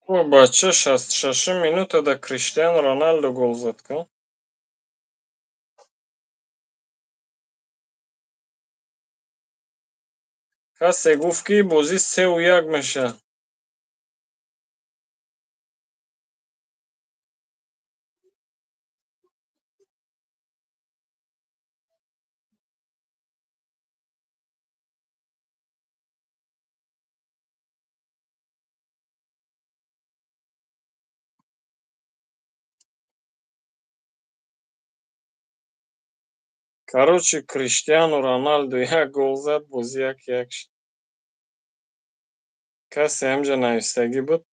О, бача, 66-ум минутада Криштиану Роналду гол зад ку. Касе гуфт, ки бозӣ 3-1 мешавад. Короче, Криштиану Роналду як гол зад, бозӣ 1-1 шуд. Касе ҳамҷа навистагӣ буд,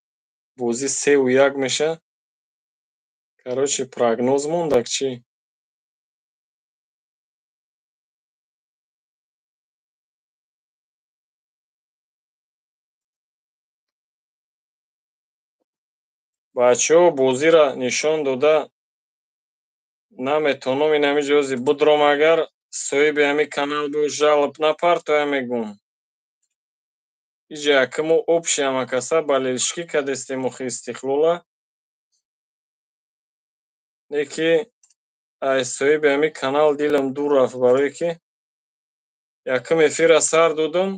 бозӣ 3-1 мешавад. Короче, прогноз мондак чӣ? Бачаҳо, бозиро нишон дода наметонам, ин ҳами ҷози будром, агар соҳиби ҳами канал бо жалоб напартоя, мегум. Иҷа якмо общий ҳамакаса болельщикӣ кадестем охи Истиқлола. Не ки ай соҳиби ҳами канал дилам дур рафт, барое ки якум эфирра сар додам,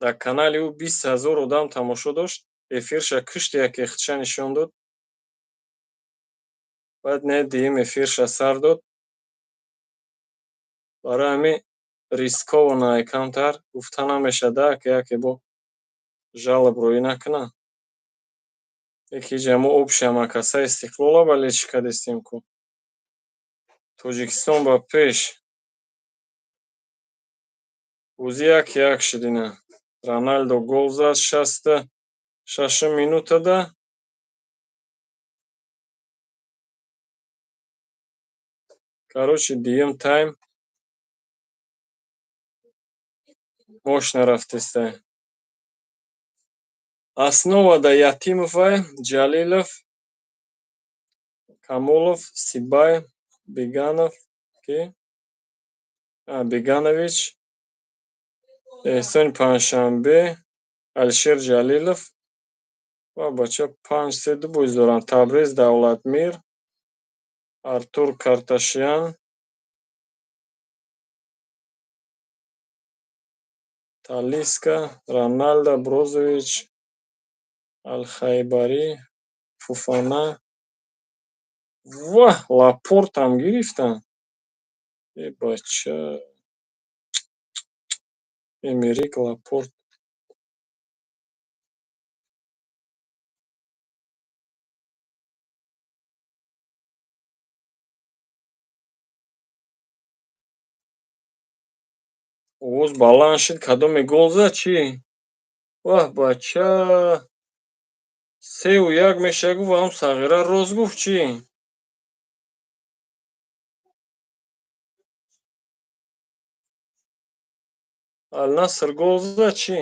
дар канали ӯ 20 000 одам тамошо дошт, эфирша кушти, яке худша нишон дод. Баъд не, дуюм эфирша сар дод. Барои ҳамин рисковано ай камтар гуфта намешада, ки яке бо жалоб рӯӣ накунад. Яки иҷа мо общий ҳамакаса Истиқлола болельщик кадестем ку. Тоҷикистон ба пеш. Бозӣ 1-1 шуд ина. Роналдо гол зад 66-ум минутада. Короче, дуюм тайм мощно рафтестай. Основада Ятимовай, Ҷалилов, Камолов, Сибай, Беганов, ки? Беганович, Эҳсони Панҷшанбе, Алишер Ҷалилов ва бача 5-3-2 бозӣ доранд. Табриз Давлатмир, Артур Карташян, Талиска, Роналдо, Брозович, Алхайбарӣ, Фуфана. Ваҳ, Лапортам гирифтанд. Э, бача. Эмерик Лапорт. Овоз баланд шуд, кадоме гол зад чӣ? Ваҳ, бача. 3-1 меша гуфт, ҳам сағира рост гуфт чӣ? Ал-Наср гол зад чӣ?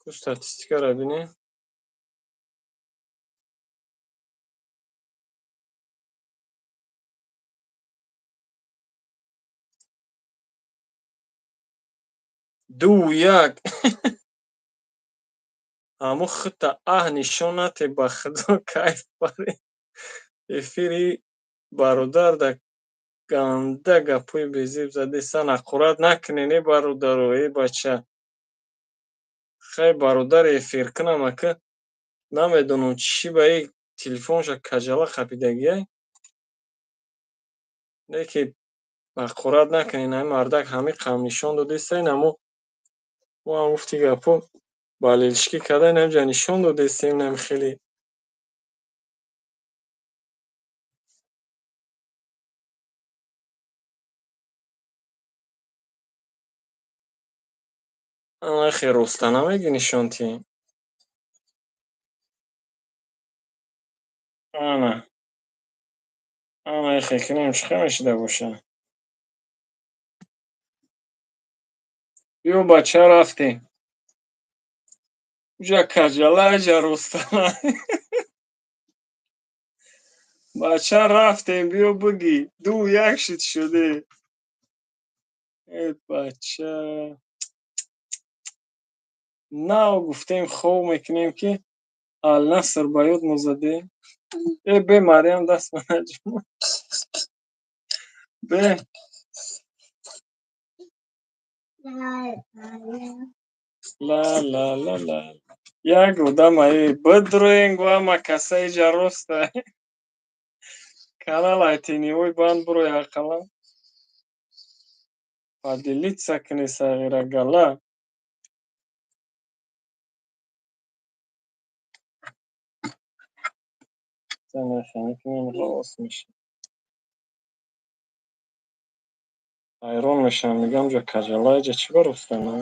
Ку статистикаро бинем. 2-1. Ҳамун худта аҳ нишон нате, ба худо, кайф барӣ. Эфири бародар да ганда гапҳои безеб задесан, ҳақорат накунен, э бародаро, э бача. Хай, бародар, эфир кунам, ака, намедонам чӣ ба и телефонша каҷала қапидагиай. Не ки ҳақорат накунен, ҳамин мардак ҳамин қам нишон додеста, ин ҳамо мо ҳам гуфти гапҳо болельщикӣ карда, ин ҳамҷа нишон додестем, инам хеле. Ана хе роста намеги нишон тиҳем. Ана. Ана хе кунем, чӣ хел мешида боша? Биё, бача, рафтем. Уҷа каҷала, аҷа ростана. Бача, рафтем, биё бигӣ. 2-1 шуд шуде. Э, бача. Нав гуфтем, хов мекунем, ки Алнаср ба ёд мо задем. Э, бе Марьям даст ба наҷум. Бе. Ла ла ла ла. Як одам аи бидроен го ама касаи ҷа роста. Канал ай теневой банд бирои ақаллан. Поделиться кунӣ сағира гала. Рост мешавад. Ҳайрон мешавам, мегӯям ҷо каҷалаи ҷа чӣ ба роста на?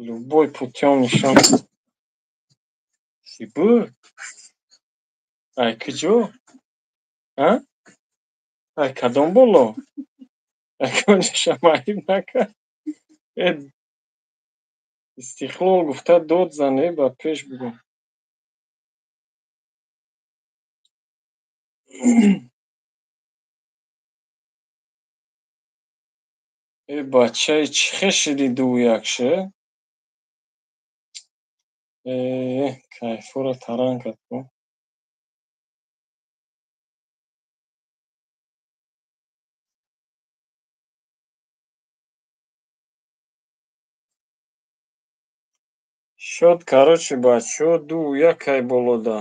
Любой путём нишон. Чӣ буд? Ай куҷо? А? Ай кадом боло? Ягонҷоша маъиб накард. Э, Истиқлол гуфта дод зане, ба пеш бигӯ. Э, бачаи чӣ хел шиди дуву як шуд? Э, кайфуро таранг кард ку. Шуд, короче, бачаҳо, дуву як ай болода.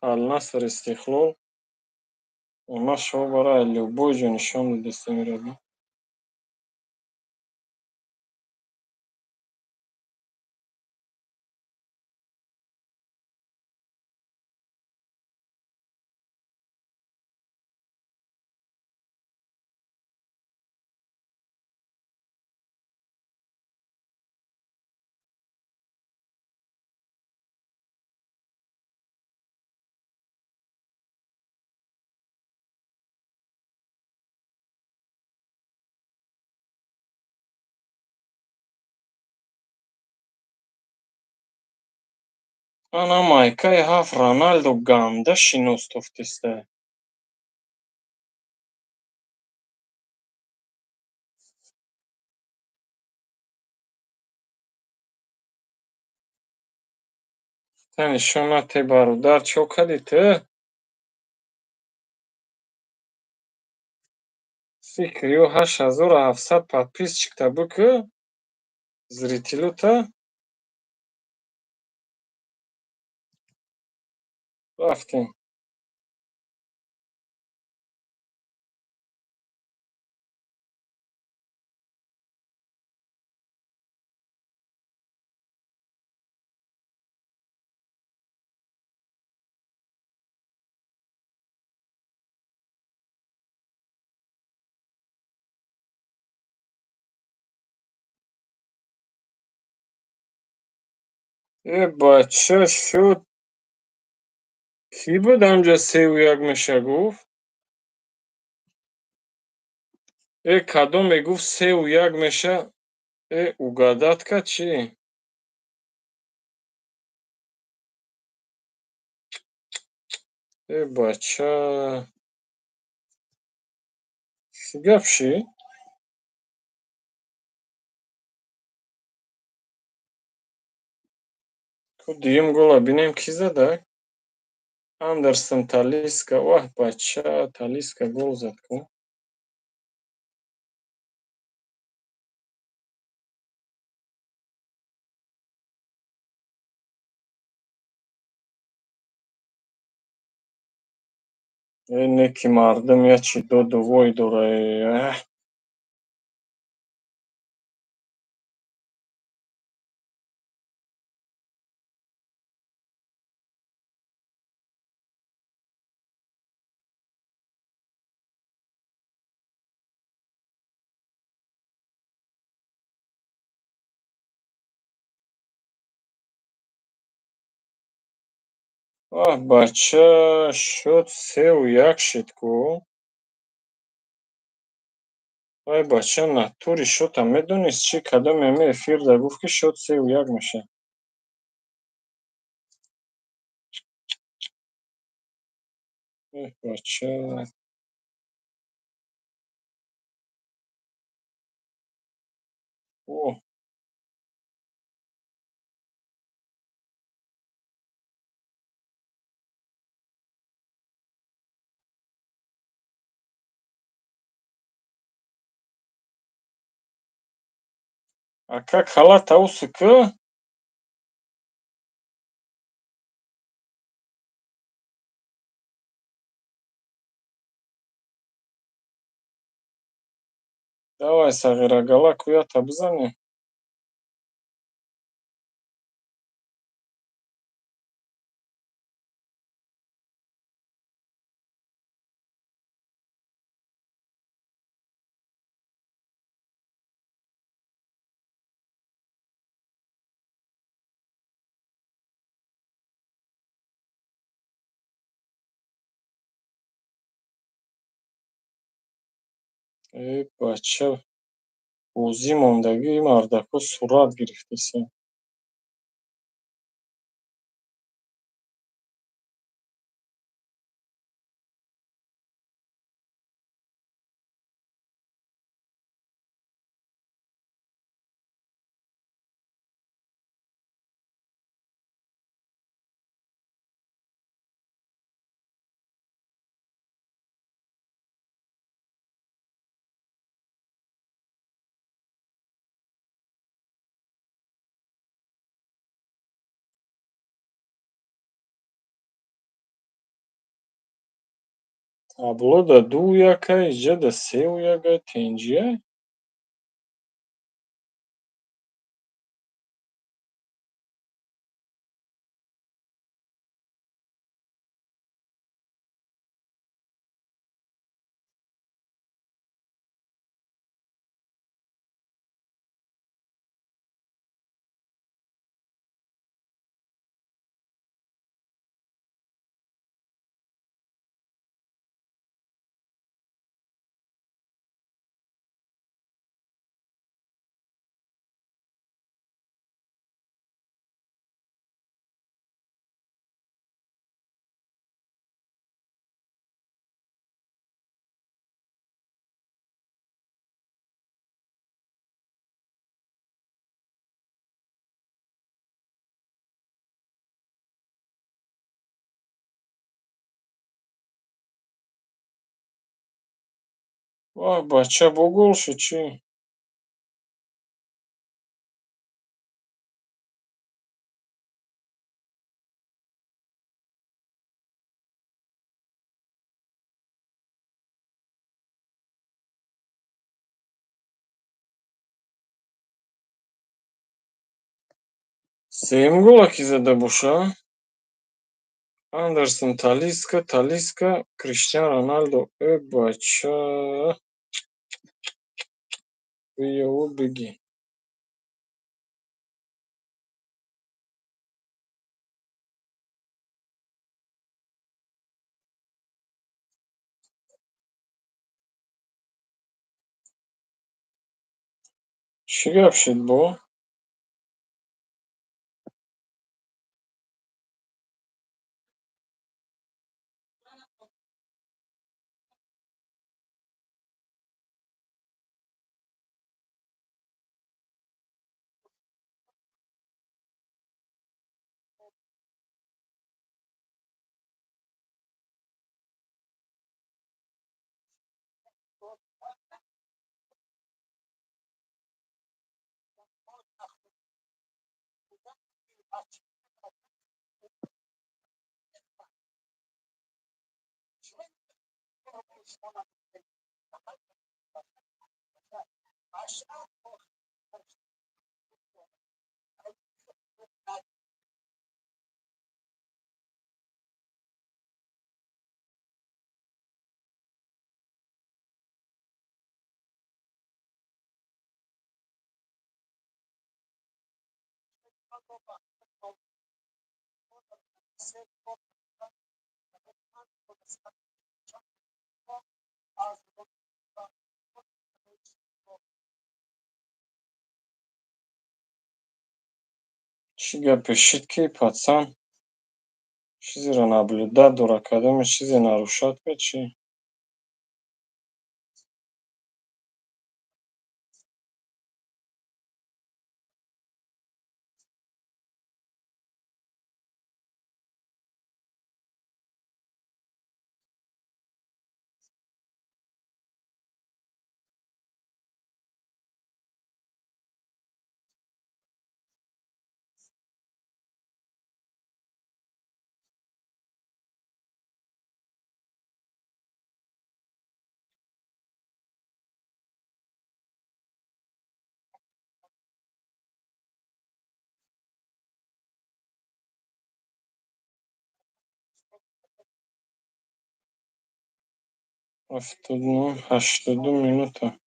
Алнаср Истиқлол. Она шо барои любой ҷо нишон додеста меравад. Ана майкаи ҳафт Роналдо ганда шинос тофтеста. Та нишон нате, бародар, чо кардӣ ту? Фикр ё 8700 подписчикта бикӯ, зрителюта рафтем. Э, бача, шуд. Кӣ буд анҷа севу як меша гуфт? Э, кадом мегуфт севу як меша? Э, угадать ка чӣ? Э, бача, чӣ гап шид? Ку дуюм гола бинем, кӣ зада? Андерсон Талиска. Ваҳ, бача, Талиска гол зад ку. Э, не ки мардум як чи доду вой дора. Э. Ваҳ, бача, шуд севу як шид ку. Вай, бача, натури шота медонист чӣ? Кадоме ами эфирда гуфт, ки шот севу як мешавад? Эҳ, бача. О. Ака, калата уси кӯ? Давай, сағира, гала куята бизанем. Э, бача, бозӣ мондагӣ, мардако сурат гирифтеса. Табло да 2-1, иҷа да 3-1, тенҷия? Ваҳ, бача, бо гол шуд чӣ? Сеюм гола ки зада боша? Андерсон Талиска, Талиска, Криштиан Роналдо. Э, бача, биёву бигӣ. Чӣ гап шуд бо? Чӣ гапе шуд ки пацан чизеро наблюдать дора, кадоме чизе нарушать кард чӣ? 79, 82 минута.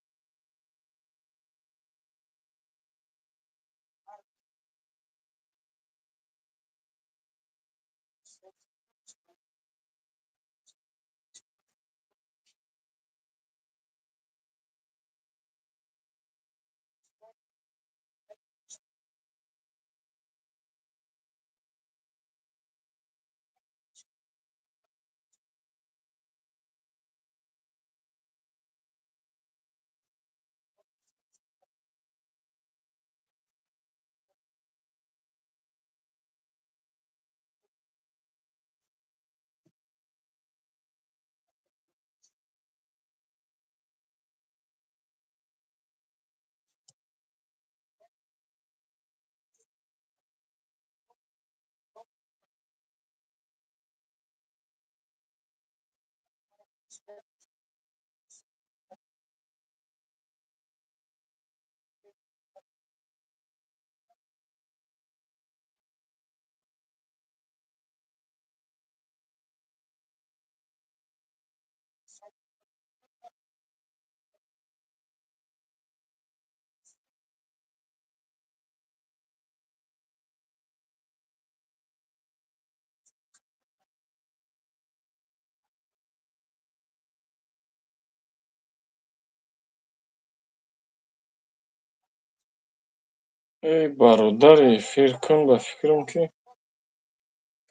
Эй, бародар, эфир кун, ба фикрам, ки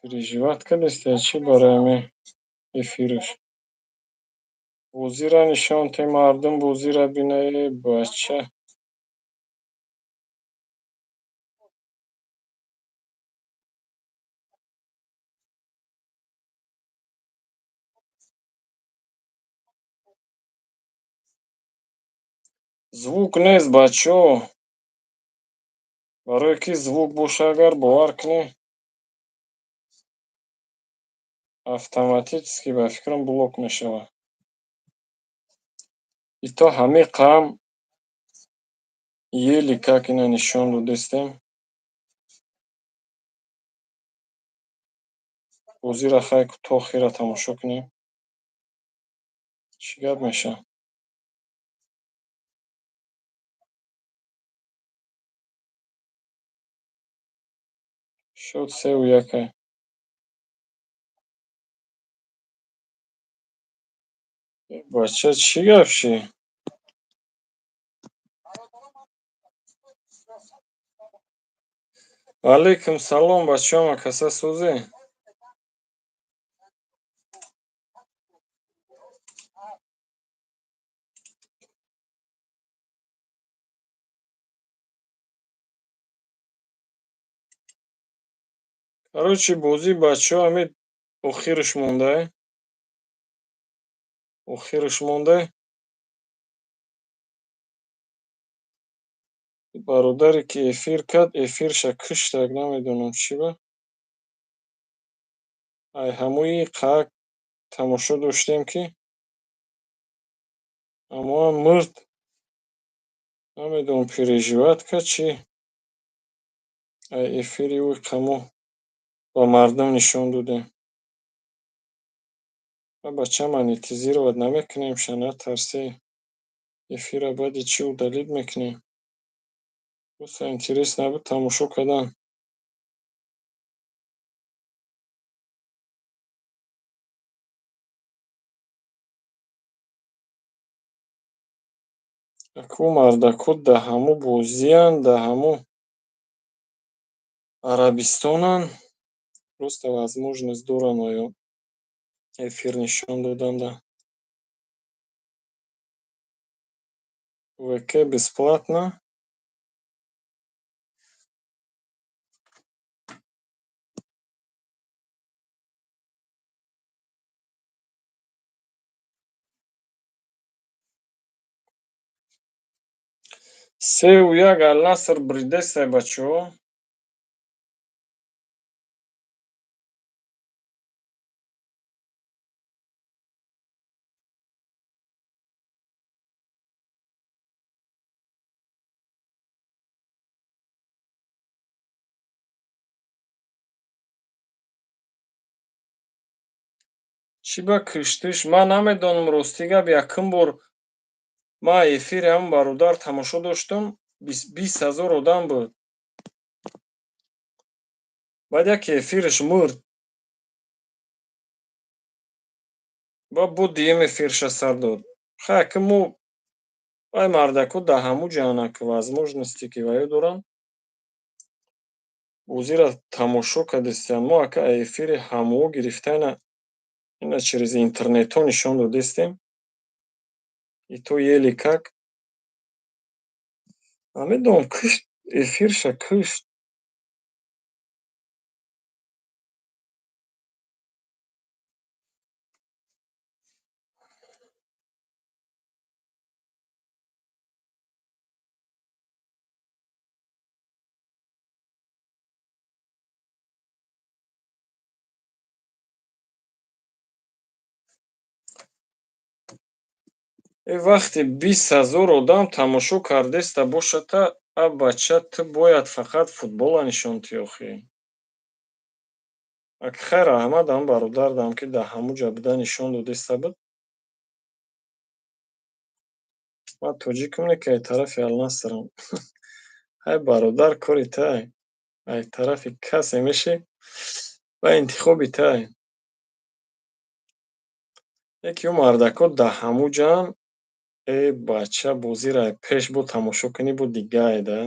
переживать кардеста, чӣ барои ҳамин эфираш? Бозира нишон те, мардум бозира бина, э бача. Звук нест, бачаҳо. Барое ки звук боша, агар бовар кунӣ, автоматически, ба фикрам, блок мешавад. И то ҳамин қам еле как ина нишон додестем. Бозира хай то охира тамошо кунем. Чӣ гап мешавад? Шуд 3-1. Бача, чӣ гап ши? Алейкум салом, бачаҳо, каса сӯзе? Короче, бозӣ, бачаҳо, ҳамин охираш монда. Охираш монда. Бародаре ки эфир кард, эфирша куштак, намедонам чӣ ба. Ай ҳамои қак тамошо доштем, ки ҳамоам мурд. Намедонам, переживать кард чӣ? Ай эфири ӯ қамо ба мардум нишон додем. Ва бача, монетизировать намекунем ша, натарсе. Эфира баъди чӣ удалить мекунем. Просто интерес набуд тамошо кардан. Аку мардако да ҳаму бозиянд, да ҳаму Арабистонанд. Просто возможность доранд оё эфир нишон додан да. ВК бесплатно. 3-1 Ал-Наср бридесай, бачаҳо. Чӣ ба киштиш? Ман намедонам, рости гап, якум бор ман эфири ҳамн бародар тамошо доштам, 20 000 одам буд. Баъд яке эфираш мурд. Ба бо дуюм эфирша сар дод. Хай, ака, мо вай мардако дар ҳамун ҷаҳана ки возможности ки ваё доранд, бозиро тамошо кардистиянд. Мо, ака, эфири ҳамуо гирифта, ина через интернетҳо нишон додистем. И то еле как. Намедонам, кушт эфирша, кушт. Э, вақте 20 000 одам тамошо кардеста бошада, а бача, ту бояд фақат футбола нишон диҳӣ охӣ. Аки, хайр, раҳмат ҳам бародарам, ки дар ҳамун ҷа буда нишон додеста буд. Ман тоҷикам, не ки ай тарафи Алнасрам. Ҳай бародар, кори тай. Ай тарафи касе мешӣ ва интихоби тай. Яке ӯ мардако дар ҳамун ҷаан, э бача, бозиро ай пеш бо тамошо кунӣ, бо дигае да.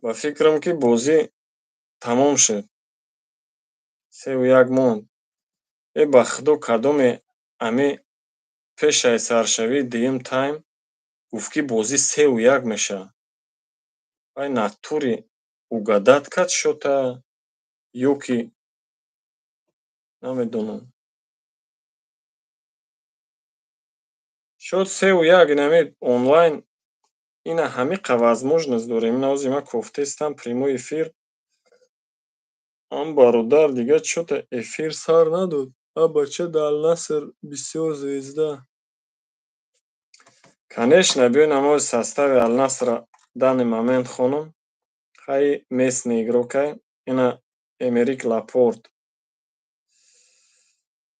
Ба фикрам, ки бозӣ тамом шуд. 3-1 монд. Э, ба худо, кадоме ами пешаи саршавии дуюм тайм гуфт, ки бозӣ 3-1 мешавад. Вай натури угадать кард шота ё ки намедонам. Шуд 3-1. Инами онлайн ина ҳамиқа возможность дорем. Ина ҳози ман кофтестам прямой эфир. Ам бародар дига чё-то эфир сар надод. А бача, дар Алнаср бисёр звезда. Конечно, биёед ҳамои состави Алнасра данный момент хонум. Хай, местный игрокай. Ина Эмерик Лапорт.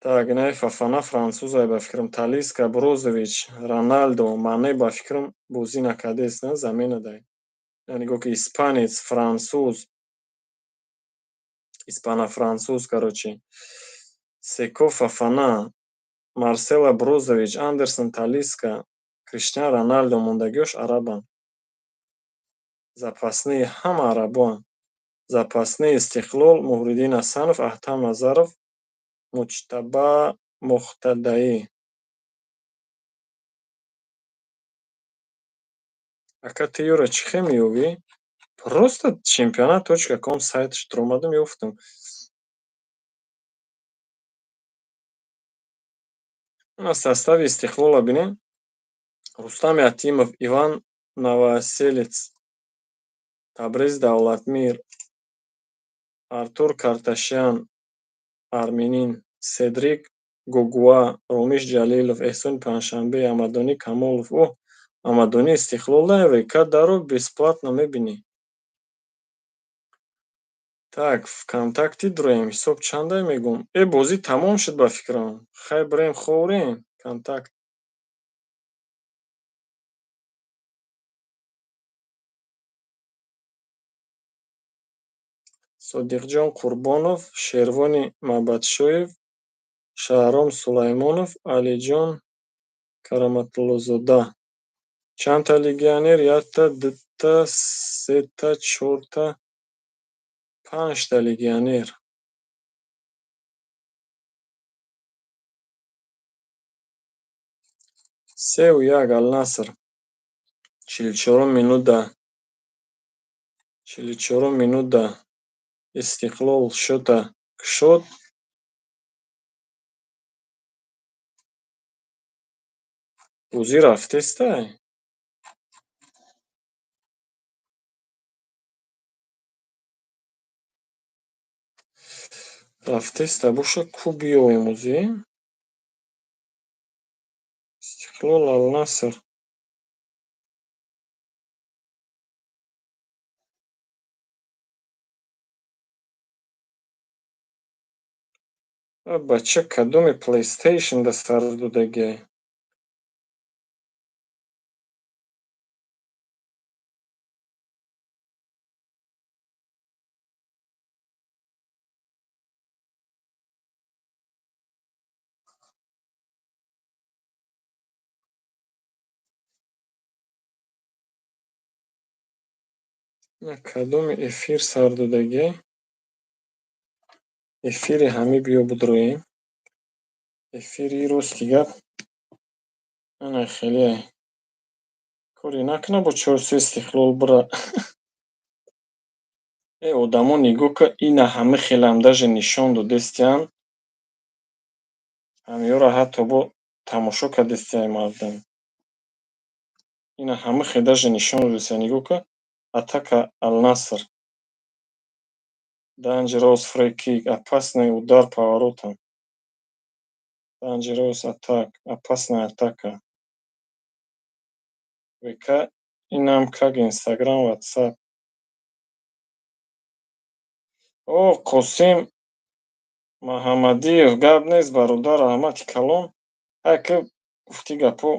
Так, инаи Фафана французай, ба фикрам, Талиска, Брозович, Роналдо, Мане, ба фикрам, бозӣ накардест, на замена дай. Нигоҳ ки, испанец, француз, испано-француз, короче. Секо Фафана, Марсела Брозович, Андерсон Талиска, Криштиан Роналдо, мондагиёш арабанд. Запасные ҳама арабоанд. Запасные Истиқлол: Муҳриддин Ҳасанов, Аҳтам Назаров, Муҷтаба Мухтадаӣ. Ака, ту ёро чӣ хел меёбӣ? Просто чемпионат.ком сайташ дуромадам, ёфтам. Ина состави Истиқлола бинем. Рустам Ятимов, Иван Новоселец, Табриз Давлатмир, Артур Карташян, армянин, Седрик Гогуа, Ромиш Ҷалилов, Эҳсони Панҷшанбе, Амадонӣ Камолов. О, Амадонӣ Истиқлол ка даро бесплатно мебинӣ. Так, ВКонтакте дуроем, ҳисоб чандай мегӯм. Э, бозӣ тамом шуд, ба фикрам. Хай, бирем ховрем. Контакт. Содиқҷон Қурбонов, Шервони Мабадшоев, Шаҳром Сулаймонов, Алиҷон Кароматуллозода. Чандта легионер? Якта, дута, сета, чорта, панҷта легионер. 3-1 Алнаср. 44-ум минута. 44-ум минута. Истиқлол счёта кушод. Бозӣ рафтестай? Рафтеста боша, ку биёем озӣ? Истиқлол Алнаср. Бача кадоми PlayStation да сар додагиай? Кадоми эфир сар додагиай? Эфири ҳами биё бидроем. Эфири рости гап ана хеле коре накуна бо 4-3 Истиқлол бира. Э, одамо, нигоҳ ка, ина ҳами хелам даже нишон додестиян. Ҳамиёра ҳатто бо тамошо кардестияй мардум. Ина ҳами хел даже нишон додестиян. Нигоҳ ка, атака Ал-Наср. Dangerous free kick, опасный удар по воротам. Dangerous attack, опасная атака. ВК инам как Инстаграм, Ватсап. О, Қосим Маҳаммадиев, гап нест, бародар, раҳмати калон. Ҳай ки гуфтӣ гапо,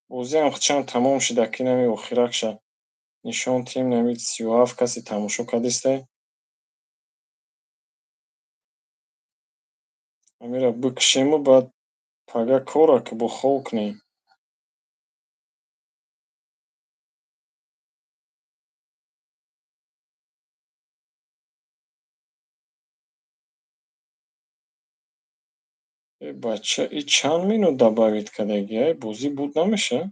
бозиам чанд тамом шуда, ки нами охиракша нишон тим, нами 37 каси тамошо кардистай. Амира бикшему, баъд пага кора ки бо хов кунем. Э, бача, и чанд минут добавить кардагиай? Бозӣ буд намеша?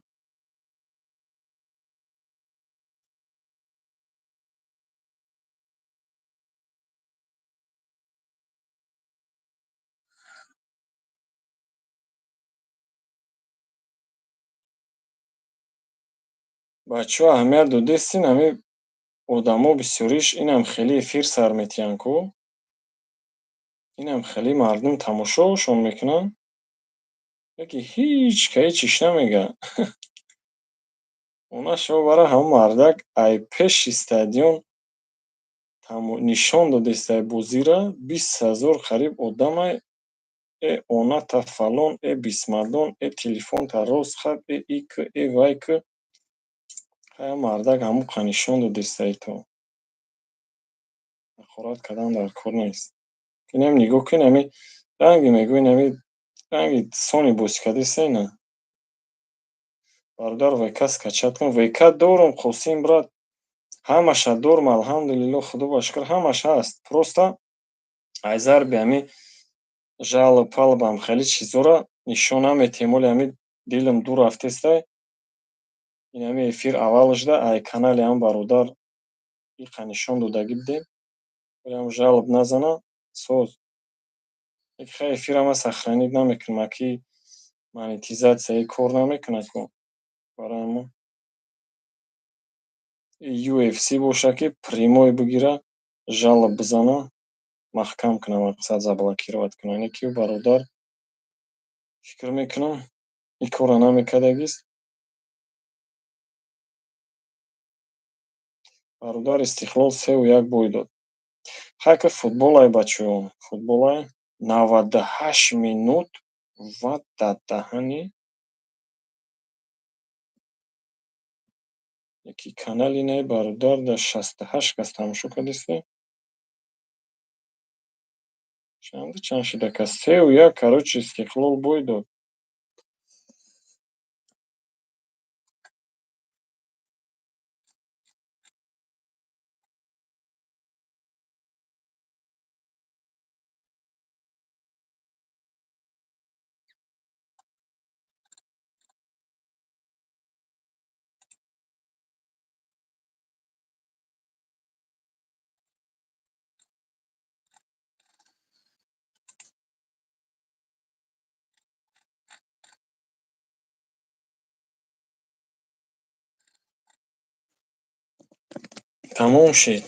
Бачаҳо, аҳамият додестин, ҳами одамо бисёриш инам хеле эфир сар метиҳанд ку? Инам хеле мардум тамошошон мекунанд, лекин ҳеҷ ка ҳечиш намега. Она шо бара ҳамн мардак ай пеши стадион нишон додестай бозира, 20 000 қариб одамай, э оната фалон, э бисмадон, э телефонта рост хаб, э ик, э вай к. Ҳая мардак ҳамуқа нишон додестай то. Ҳақорат кардан дар кор нест. Инам нигоҳ кун, ами ранги мегӯ, инами ранги сони бозӣ кардестай на. Бародар, ВК скачать кун. ВК дорум, Қосим брат. Ҳамаша дорум, алҳамдулилло, худо ба шукр, ҳамаш ҳаст. Просто ай зарби ҳами жалоб палабам хеле чизора нишон наметиҳем. Оли ҳами дилам дур рафтестай. Ин ҳами эфир аввал шуда, ай канали ҳам бародар иқа нишон додагӣ будем. Оли ҳам жалоб назана, соз. Хай, эфира ман сохранить намекунам, аки монетизатсияи кор намекунад ку. Барои ҳамон UFC боша, ки прямой бигира, жалоб бизана, маҳкам куна, мақсад заблокировать куна. Ине ки бародар, фикр мекунам, ин корро намекардагист. Бародар, Истиқлол 3-1 бой дод. Хай ки футболай, бачаҳо, футболай, 98 минут ва дар даҳани яки канали наи бародар дар 68 кас тамошо кардисте. Чанду чанд шуда кас? 3-1, короче, Истиқлол бой дод. Тамом шид.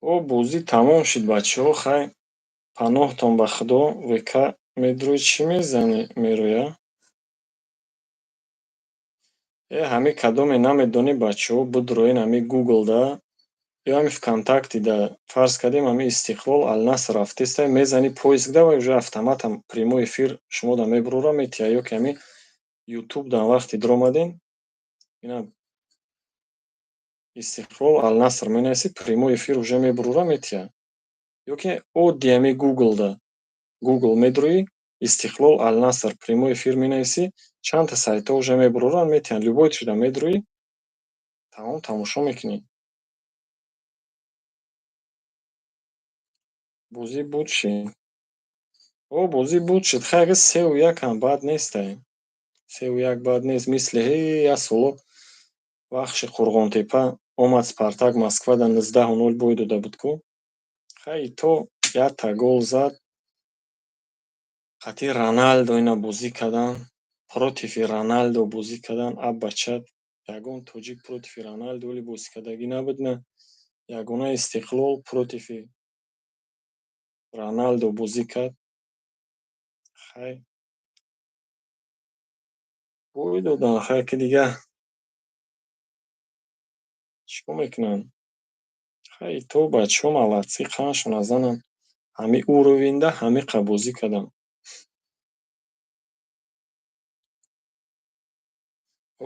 О, бозӣ тамом шид, бачаҳо, хай, паноҳтон ба Худо, ВК медрои чӣ мезанӣ мероя? Э, ҳами кадоме намедонӣ, бачаҳо, бидроен ҳами Гуглда. Ё ҳами ВКонтакте да, фарз кардем, ҳами Истиқлол Алнаср рафтеста, мезани поиск да, ва уже автоматом прямой эфир шумо да мебурора метия. Ё ки ҳами Ютуб дан вақти даромадем, ина Истиқлол Алнаср менависӣ, прямой эфир уже мебурора метия. Ё ки одди ҳами Гугл да, Гугл медурӯӣ, Истиқлол Алнаср прямой эфир менависӣ, чандта сайтҳо уже мебуроранд, метиҳанд. Любой тишда медурӯӣ, тамом, тамошо мекунӣ. Бозӣ буд шид. О, бозӣ буд шид. Хай, ага 3-1 ҳам бад нестай. 3-1 бад нест. Мисли ҳе як соло Вахши Қурғонтепа омад, Спартак Москва да 19-0 бой дода буд ку. Хай, то якта гол зад. Қатъи Роналдо ина бозӣ кардан. Против Роналдо бозӣ кардан. Аб бача, ягон тоҷик против Роналдо оли бозӣ кардагӣ набуд на. Ягона Истиқлол против Роналдо бозӣ кард. Хай, бой додан, хай ки дига чӣ кор мекунанд? Хай, то бачаҳо молодцы, қаншона зананд. Ҳами уровень да ҳамиқа бозӣ карданд.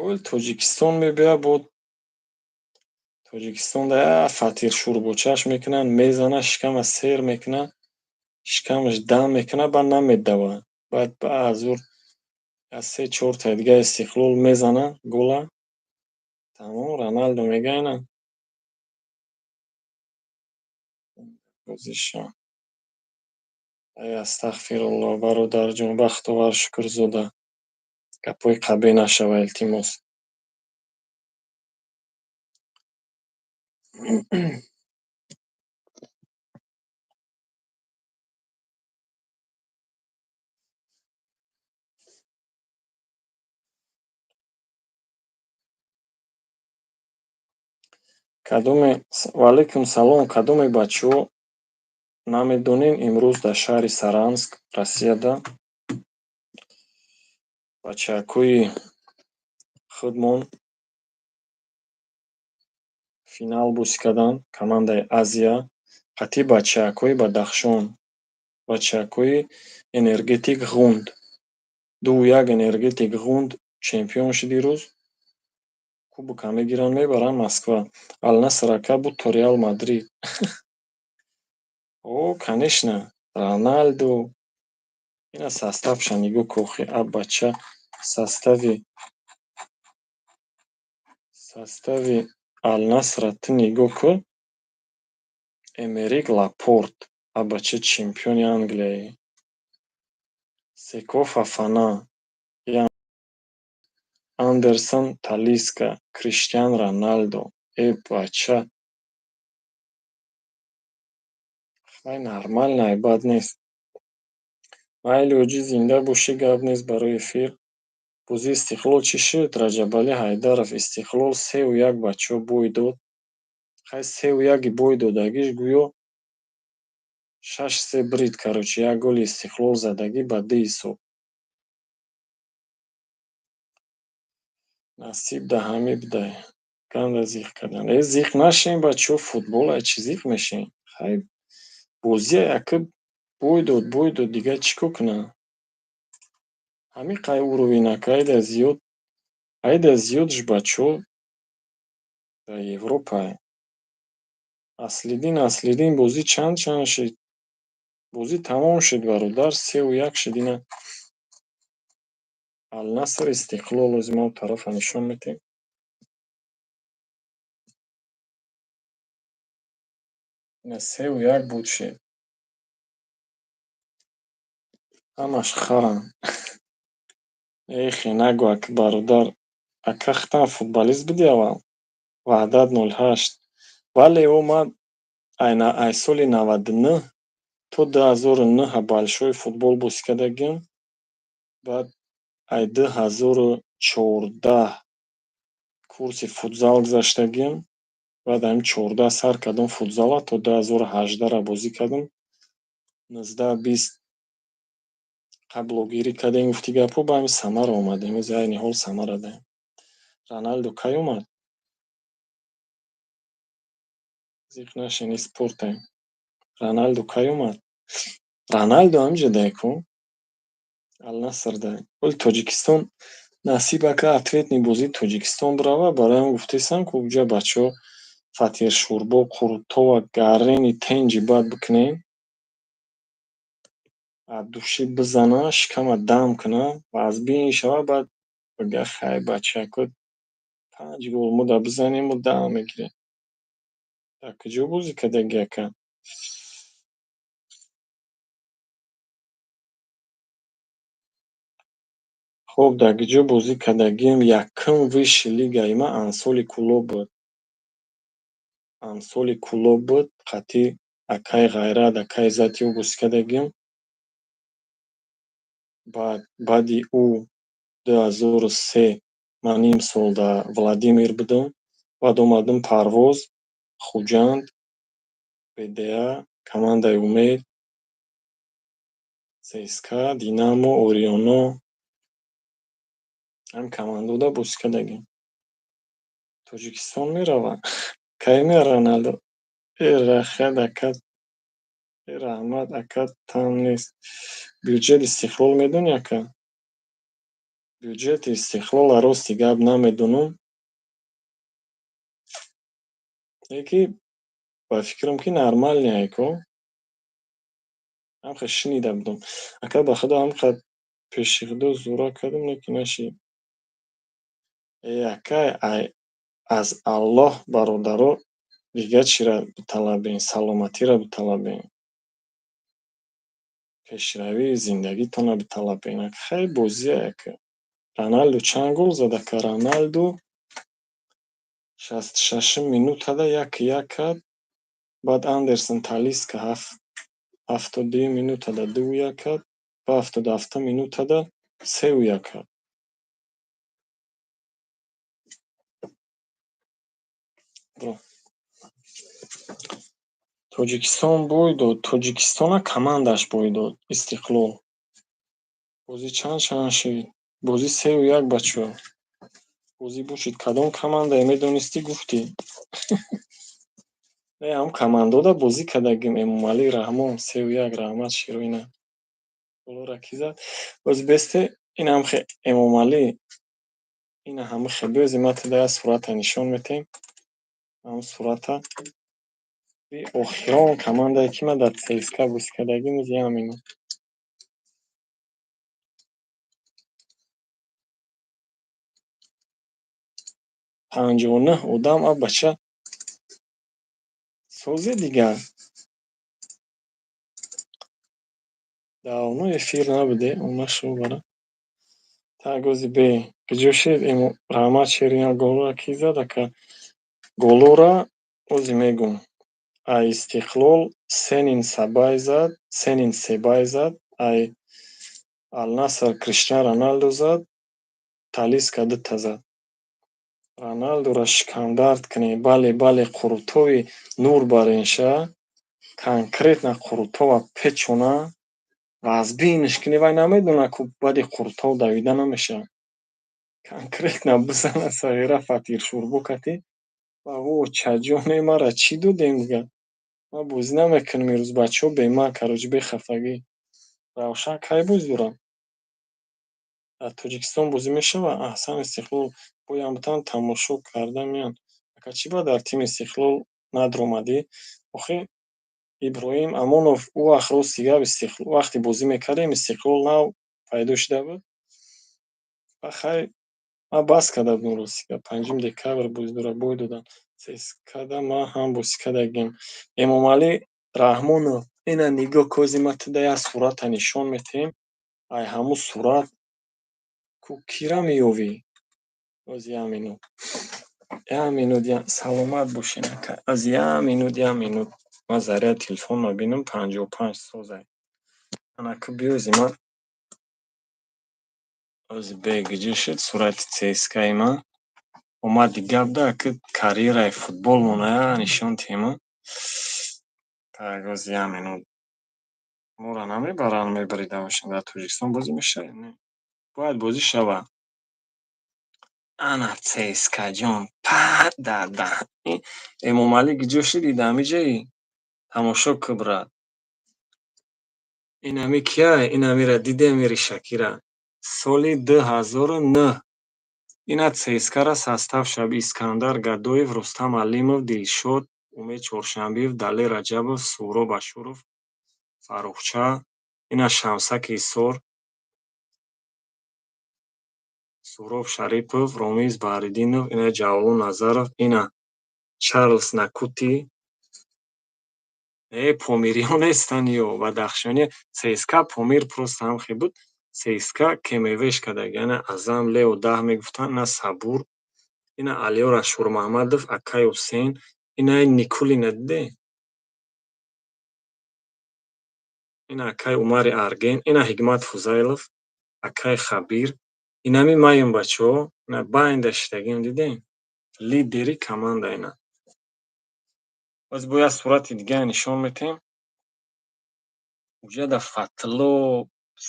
Оил Тоҷикистон мебиёяд, бо Тоҷикистонда як фатир шӯрбочаш мекунанд, мезанад, шикама сер мекунад, шикамаш дам мекунад, баъд намедавад. Баъд баъзур аз се чортаи дига Истиқлол мезанад гола. Тамом, Роналдо мега ина. Бозиша. Ай, астағфирулло, бародарҷон Бахтовар Шукрзода. Гапҳои қабеҳ нашава, илтимос. Кадоме, ваалайкум салом, кадоме бачаҳо намедонем, имрӯз дар шаҳри Саранск, Россияда бачакҳои худмон финал бозӣ карданд, командаи Азия қатъи бачаакҳои Бадахшон, бачаакҳои Энергетик Ғунд. 2-1 Энергетик Ғунд чемпион шуд дирӯз. Кубока мегиранд, мебаранд Москва. Алнаср ака буд то Реал Мадрид. О, конечно, Роналдо. Ина составша нигоҳ кохи, а бача, состави Алнасра ту нигоҳ кун. Эмерик Лапорт, а бача, чемпиони Англияи. Секо Фофана, Андерсон Талиска, Криштиан Роналдо. Э бача. Хай, нормально, бад нест. Майли, оҷӣ, зинда бошӣ, гап нест барои эфир. Бозии Истиқлол чӣ шуд? Раҷабалӣ Ҳайдаров, Истиқлол 3-1 бачаҳо бой дод. Хай, 3-1-и бой додагиш гӯё 6-3 брид, короче, як голи Истиқлол задагӣ ба ду ҳисоб. Насиб да ҳамӣ бидай. Ганда зиқ кардан. Э, зиқ нашем, бачаҳо, футбол ай, чӣ зиқ мешем? Хай, бозия яка бой дод, бой дод, дигар чӣ кор кунам? Ҳамин қай уровень ака, айда зиёд, айда зиёдш бачаҳо дар Европа. Аслиддин, Аслиддин, бозӣ чанд чанд шид? Бозӣ тамом шуд, бародар, 3-1 шуд ина. Алнаср Истиқлол ози мо тарафа нишон медиҳем. Ина 3-1 буд шид. Ҳамаш харанд. Эхе, нагӯ, ака, бародар. Ака, худтам футболист будӣ аввал? Ваҳдат 08. Вале о ман ай соли 99 то 2009 большой футбол бозӣ кардагиам. Баъд ай 2014 курси футзал гузаштагиам. Баъд ҳамин 14 сар кардам футзала, то 2018-ра бозӣ кардам. 19, 20 блогерӣ кардем, гуфти гапҳо, ба ҳамин Самара омадем. Ози айни ҳол Самара даем. Роналдо кай омад? Зиқ нашен, и спорте. Роналду кай омад? Роналду ҳамиҷа дай ку? Ал-Наср дай. Оли Тоҷикистон насиб ака, ответный бозии Тоҷикистон бирава, барои ҳам гуфтесам, ку уҷа бачаҳо фатиршӯрбо, қурутова, гарени тенҷи бад бикунем. Аз души бизана, шикама дам куна, вазбин шава, баъд бига: хай, бачако, панҷ гол мо да бизанему дам мегирем. Дар куҷо бозӣ кардаги, ака? Хоб, дар куҷо бозӣ кардагием? Якум высший лигаи ман Ансоли Кӯлоб буд. Ансоли Кӯлоб буд, қатъи акаи Ғайрат, акаи Иззатиё бозӣ кардагием. Баъд баъди ӯ 2003 ман ним сол дар Владимир будам. Баъд омадам Парвоз, Хуҷанд, БДА, командаи Умед, ЦСКА, Динамо, Орионо. Ҳамин командода бозӣ кардагим. Тоҷикистон мерава. Кай меяд Роналдо? Э, рахат, ака, э, раҳмат, ака, там нест. Бюҷети Истиқлол медонӣ, ака? Бюҷети Истиқлола, рости гап, намедонам. Леки ба фикрам, ки нормальный ай ко. Ҳамха шунида будам. Ака, ба худо, ҳамқа пеши худо зӯра кардам, лекин нашид. Э, акай, ай аз Аллоҳ, бародаро, дигар чиро биталабем? Саломатиро биталабем. Пешравии зиндагитонро биталабем. Хай, бозия, ака. Роналду чанд гол зад, ака? Роналду 66-ум минутада 1-1 кард. Баъд Андерсон Талиска 72-юм минутада 2-1 кард ва 77-ум минутада 3-1 кард. Бро. Тоҷикистон бой дод. Тоҷикистона командаш бой дод. Истиқлол. Бозӣ чанд чанд шид? Бозӣ 3-1, бачаҳо. Бозӣ бошид. Кадом командае медонистӣ, гуфтӣ? Не, ҳам командода бозӣ кардагим. Эмомалӣ Раҳмон 3-1, раҳмат, Широина. Голора кӣ зад? Боз бесте инам хе Эмомалӣ. Ина ҳама хе биёзи, ма туда як сурата нишон метем. Ҳамн сурата. И охирон командае, ки ман дар ЦСКА бозӣ кардагим, ози ҳамино. 59 одам, а бача, созе дигар. Давно эфир набуде, омад шумо бара. Так, ози бе. Куҷо шид? Раҳмат, Ширина, голора кӣ зад, ака? Голора ози мегум. Ай Истиқлол Сенин Сабай зад, Сенин Себай зад, ай Ал-Наср Криштиан Роналду зад, Талиска дута зад. Роналдуро шикамдард кунед. Бале, бале, қурутови нур баренша, конкретно қурутова печона, вазбинш кунӣ, вай намедонад, ку баъди қурутов давида намешавад. Конкретно бизана, сағира, фатиршӯрбо кати ва во чаҷоне мара чӣ додем дига? Ман бозӣ намекунам имрӯз, бачаҳо, беман, короче, бехафагӣ. Равшан кай бозӣ дорад? Дар Тоҷикистон бозӣ мешавад? Аҳсан, Истиқлол боям бутан тамошо карда меянд. Ака, чӣ ба дар тими Истиқлол надромадӣ? Охи, Иброҳим Амонов, ӯ вақт, рости гап, вақте бозӣ мекардем, Истиқлол нав пайдо шуда буд. Ва хай, ман бас карда будам, рости гап. 5 декабр бозӣ дорад, бой доданд. ЦСКАда ман ҳам бозӣ кардагим. Эмомалӣ Раҳмонов, ина нигоҳ кози, ма туда як сурата нишон метиҳем. Ай ҳамун сурат ку кира меёвӣ? Оз як минут. Як минут, саломат бошед, ака. Аз як минут, як минут. Ман заряди телефонро бинам, 55 созай. Анаку биёзи ман ози бегиҷӣ шуд сурати ЦСКАи ман. Омади гап да, ака, карьераи футболмона нишон тиҳем. Так, ози як минут. Моро намебаранд, мебарида бошанд. Дар Тоҷикистон бозӣ мешавад? Не. Бояд бозӣ шавад. Ана ЦСКА-ҷон, па дар даҳ. Эмомалӣ киҷо шиди ҳамиҷаи? Тамошо кӣ, брат. Инами кияй? Инамира дидем, ири Шакира. Соли 2009. Ина ЦСКА-ра состав шаб: Искандар Гадоев, Рустам Алимов, Дилшод, Умед Чоршанбиев, Далер Раҷабов, Суҳроб Ашуров, Фаррухча, ина Шамсаки Ҳисор, Суҳроб Шарипов, Ромиз Баҳриддинов, ина Ҷавлон Назаров, ина Чарлз Накути. Э, помириҳо нестанд ё бадахшони. ЦСКА Помир просто ҳамхе буд. ЦСКА КМВш кардаги. Ана Азам, Лео 10 мегуфтанд, ина Сабур, ина Алиёр Ашурмаҳмадов, Акай Ҳусейн, ина Никулина диде? Ина акай Умари Арген, ина Ҳикмат Фузайлов, акай Хабир. Инами маем, бачаҳо, ина байнда шиштагим, дидем? Лидери команда ина. Боз бо як сурати дига нишон метем. Уҷада Фатло,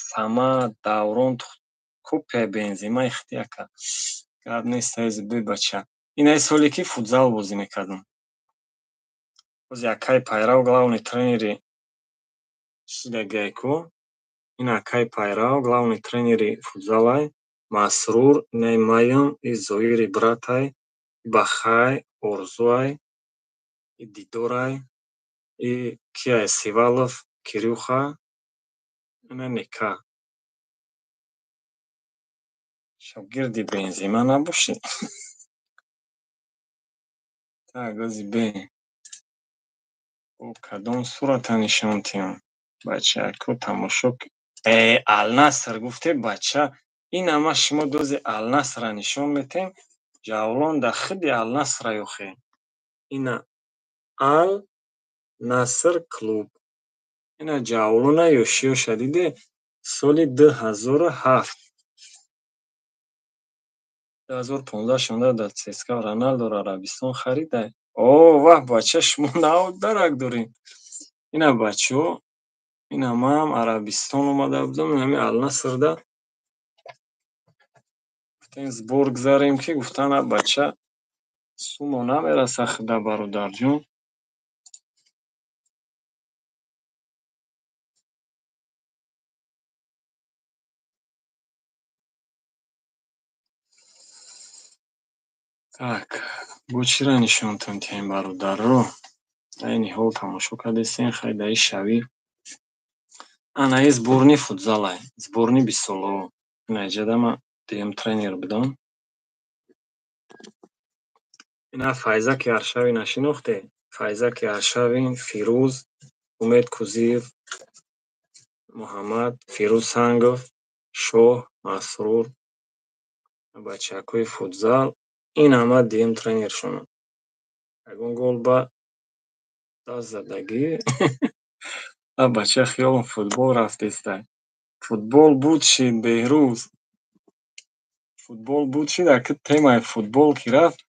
Самад, Даврон, копияи Бензема ихти ака. Гап нест, айзи бе бача. Инаи соле ки футзал бозӣ мекардам. Боз акай Пайрав главный тренери шидагиай ку. Ин акай Пайрав главный тренери футзалай. Масрур, инаи маям, и Зоири братай, Бахай, Орзуай, и Дидорай, и кияй Сивалов, Кирюха, ина Нека. Шогирди Бензема набошӣ? Так, ози бе. Бо кадом сурата нишон тиҳам? Бачако, тамошо. Э, Алнаср гуфте, бача. Ина ма шумо дози Алнасра нишон метем. Ҷавлон да худи Алнасра ёхе. Ина Ал Наср клуб. Ина Ҷавлона ёшиёша диде? Соли 2007. 2015 шонда дар ЦСКА Роналдоро Арабистон харида. О, ваҳ, бача, шумо нав дарак дорем. Ина бачаҳо, ина ман Арабистон омада будам, ҳами Алнасрда гуфтем сбор гузарем, ки гуфтан бача сумо намераса худа, бародарҷон. Так, бо чиро нишонтон диҳем, бародаро? Айни ҳол тамошо кардесен, хай даи шавӣ. Ана и сборни футзалай, сборни бистсолаҳо. Ина иҷада ман дуюм тренер будам. Ина Файзаки Аршавина шинохте? Файзаки Аршавин, Фирӯз, Умед Кузиев, Муҳаммад, Фирӯз Сангов, Шоҳ, Масрур, бачакҳои футзал. Ин ҳама дуюм тренершонам. Ягон гол ба даст задагӣ? А бача хиёлам футбол рафтестай. Футбол буд шид, Беҳрӯз. Футбол буд шид, аки темаи футбол ки рафт,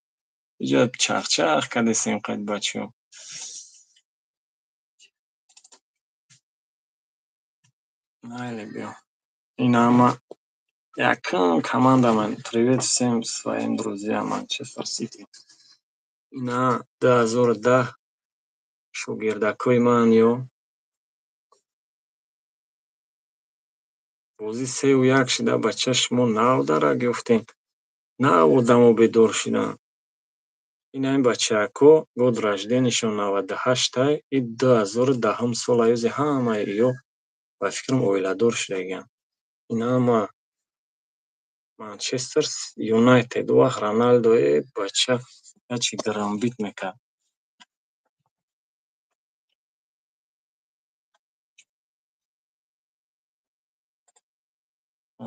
иҷа чахчах кардесем қайд бачаҳо. Майли, биё. Ин ҳама якум команда ман. Привет всем своим друзьям Манчестер Сити. Ина 2010 шогирдакҳои ман ё. Бозӣ 3-1 шида, бача, шумо нав дарак ёфтем. Нав одамо бедор шиданд. Ина ин бачаҳако год рожденияшон 98-ай, и 2010-ум сол аюзи ҳамаи иё ба фикрам оиладор шудагианд. Ина ҳама Манчестер Юнайтед. Ӯ вақт Роналдо, э бача, ячи грамбит мекард.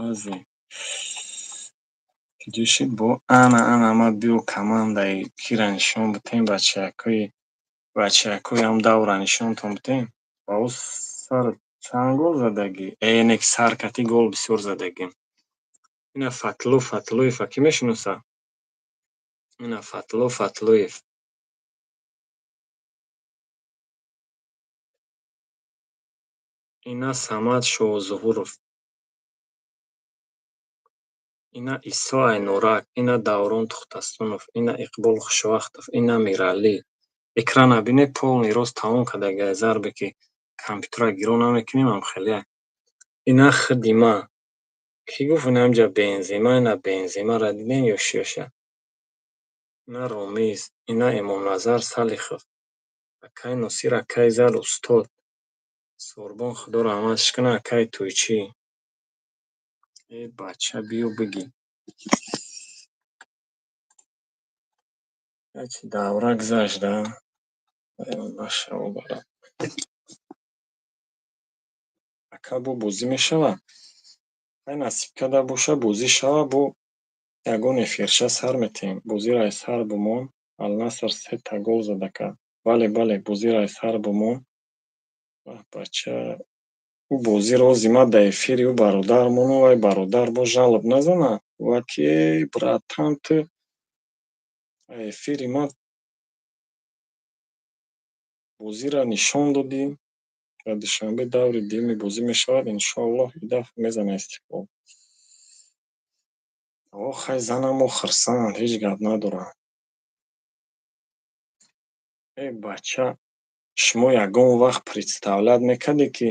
Ози киҷо шид бо ана ана ма биё командаи кира нишон битем, бачаҳакои ҳам давра нишонтон битем. Ба ӯ сар чанд гол задагӣ? Э, не ки сар кати гол бисёр задагим. Ина Фатлу Фатлуева кӣ мешиноса? Ина Фатлу Фатлуев. Ина Самад Шоҳзуҳуров. Ина Исо Айнурак, ина Даврон Тухтасунов, ина Иқбол Хушвақтов, ина Миралӣ. Экрана бинед, полный рост тамом кардагиай, зарбе ки компютера гирон намекунем, ам хеле. Ина худи ма. Кӣ гуфт инамҷа Бензема, ина Бенземаро дидем ё шиёша? Ина Ромиз, ина Эмомназар Салихов. Акай Носир, акай Зал устод. Сорбон, Худо раҳматш кунад, акай Тӯйчӣ. Э бача, биё бигӣ. Ячи давра гузашт, а? Нашава бара. Ака, бо бозӣ мешавад? Хай, насиб карда боша, бозӣ шава, бо ягон эфирша сар метиҳем. Бозиро аз сар бумон. Алнаср сета гол зада кард. Бале, бале, бозиро аз сар бумон. Ваҳ, бача, ӯ бозиро ози ма дар эфири ӯ бародар мону вай бародар бо жалоб назана. Ва ки эй братан, ту эфири ма бозиро нишон додӣ. Дар Душанбе даври дуюми бозӣ мешавад, иншоаллоҳ, ин дафъа мезана Истиқлол. О, хай, занамо хурсанд, ҳеҷ гап надорам. Э бача, шумо ягон вақт представлять мекардед, ки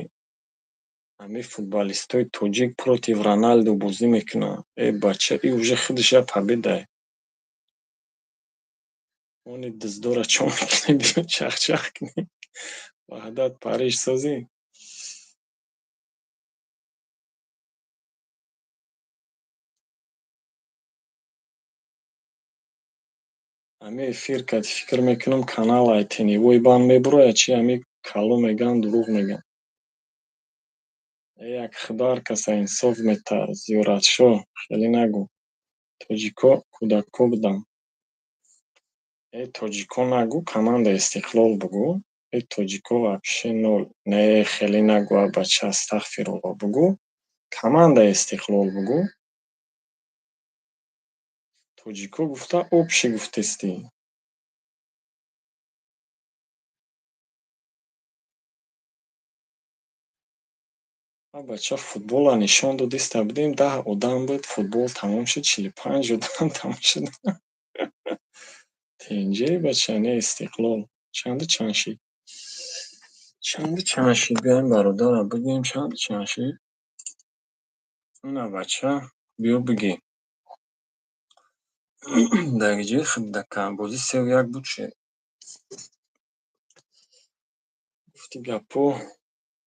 ҳамин футболистои тоҷик против Роналду бозӣ мекунанд? Э бача, и уже худаш як победа. Они дуздора чо мекунем, биё чахчах кунем. Ваҳдат Париж созӣ. Ҳамин эфир кати фикр мекунам, канал ай теневой банд мебурояд, чи ҳамин кало мегӯянд, дурӯғ мегӯянд. Э як худо ҳар каса инсоф метаҳад, Зиёратшоҳ, хеле нагӯ. Тоҷико кӯдако буданд. Э тоҷико нагӯ, команда Истиқлол бугӯ. Э тоҷико вообще ноль. Не, хеле нагӯ, а бача, астағфируллоҳ бугӯ. Команда Истиқлол бугӯ. Тоҷико гуфта общий гуфтестӣ. А бача, футбола нишон додиста будем, 10 одам буд, футбол тамом шуд, 45 одам тамом шуд. Тенҷаи бача, не Истиқлол. Чанду чанд шид? Чанду чанд шид? Биёем бародара бигӯем чанду чанд шид? Ина бача, биё бигӣ. Дар ҷои худдака бозӣ 3-1 буд шед. Гуфти гапҳо,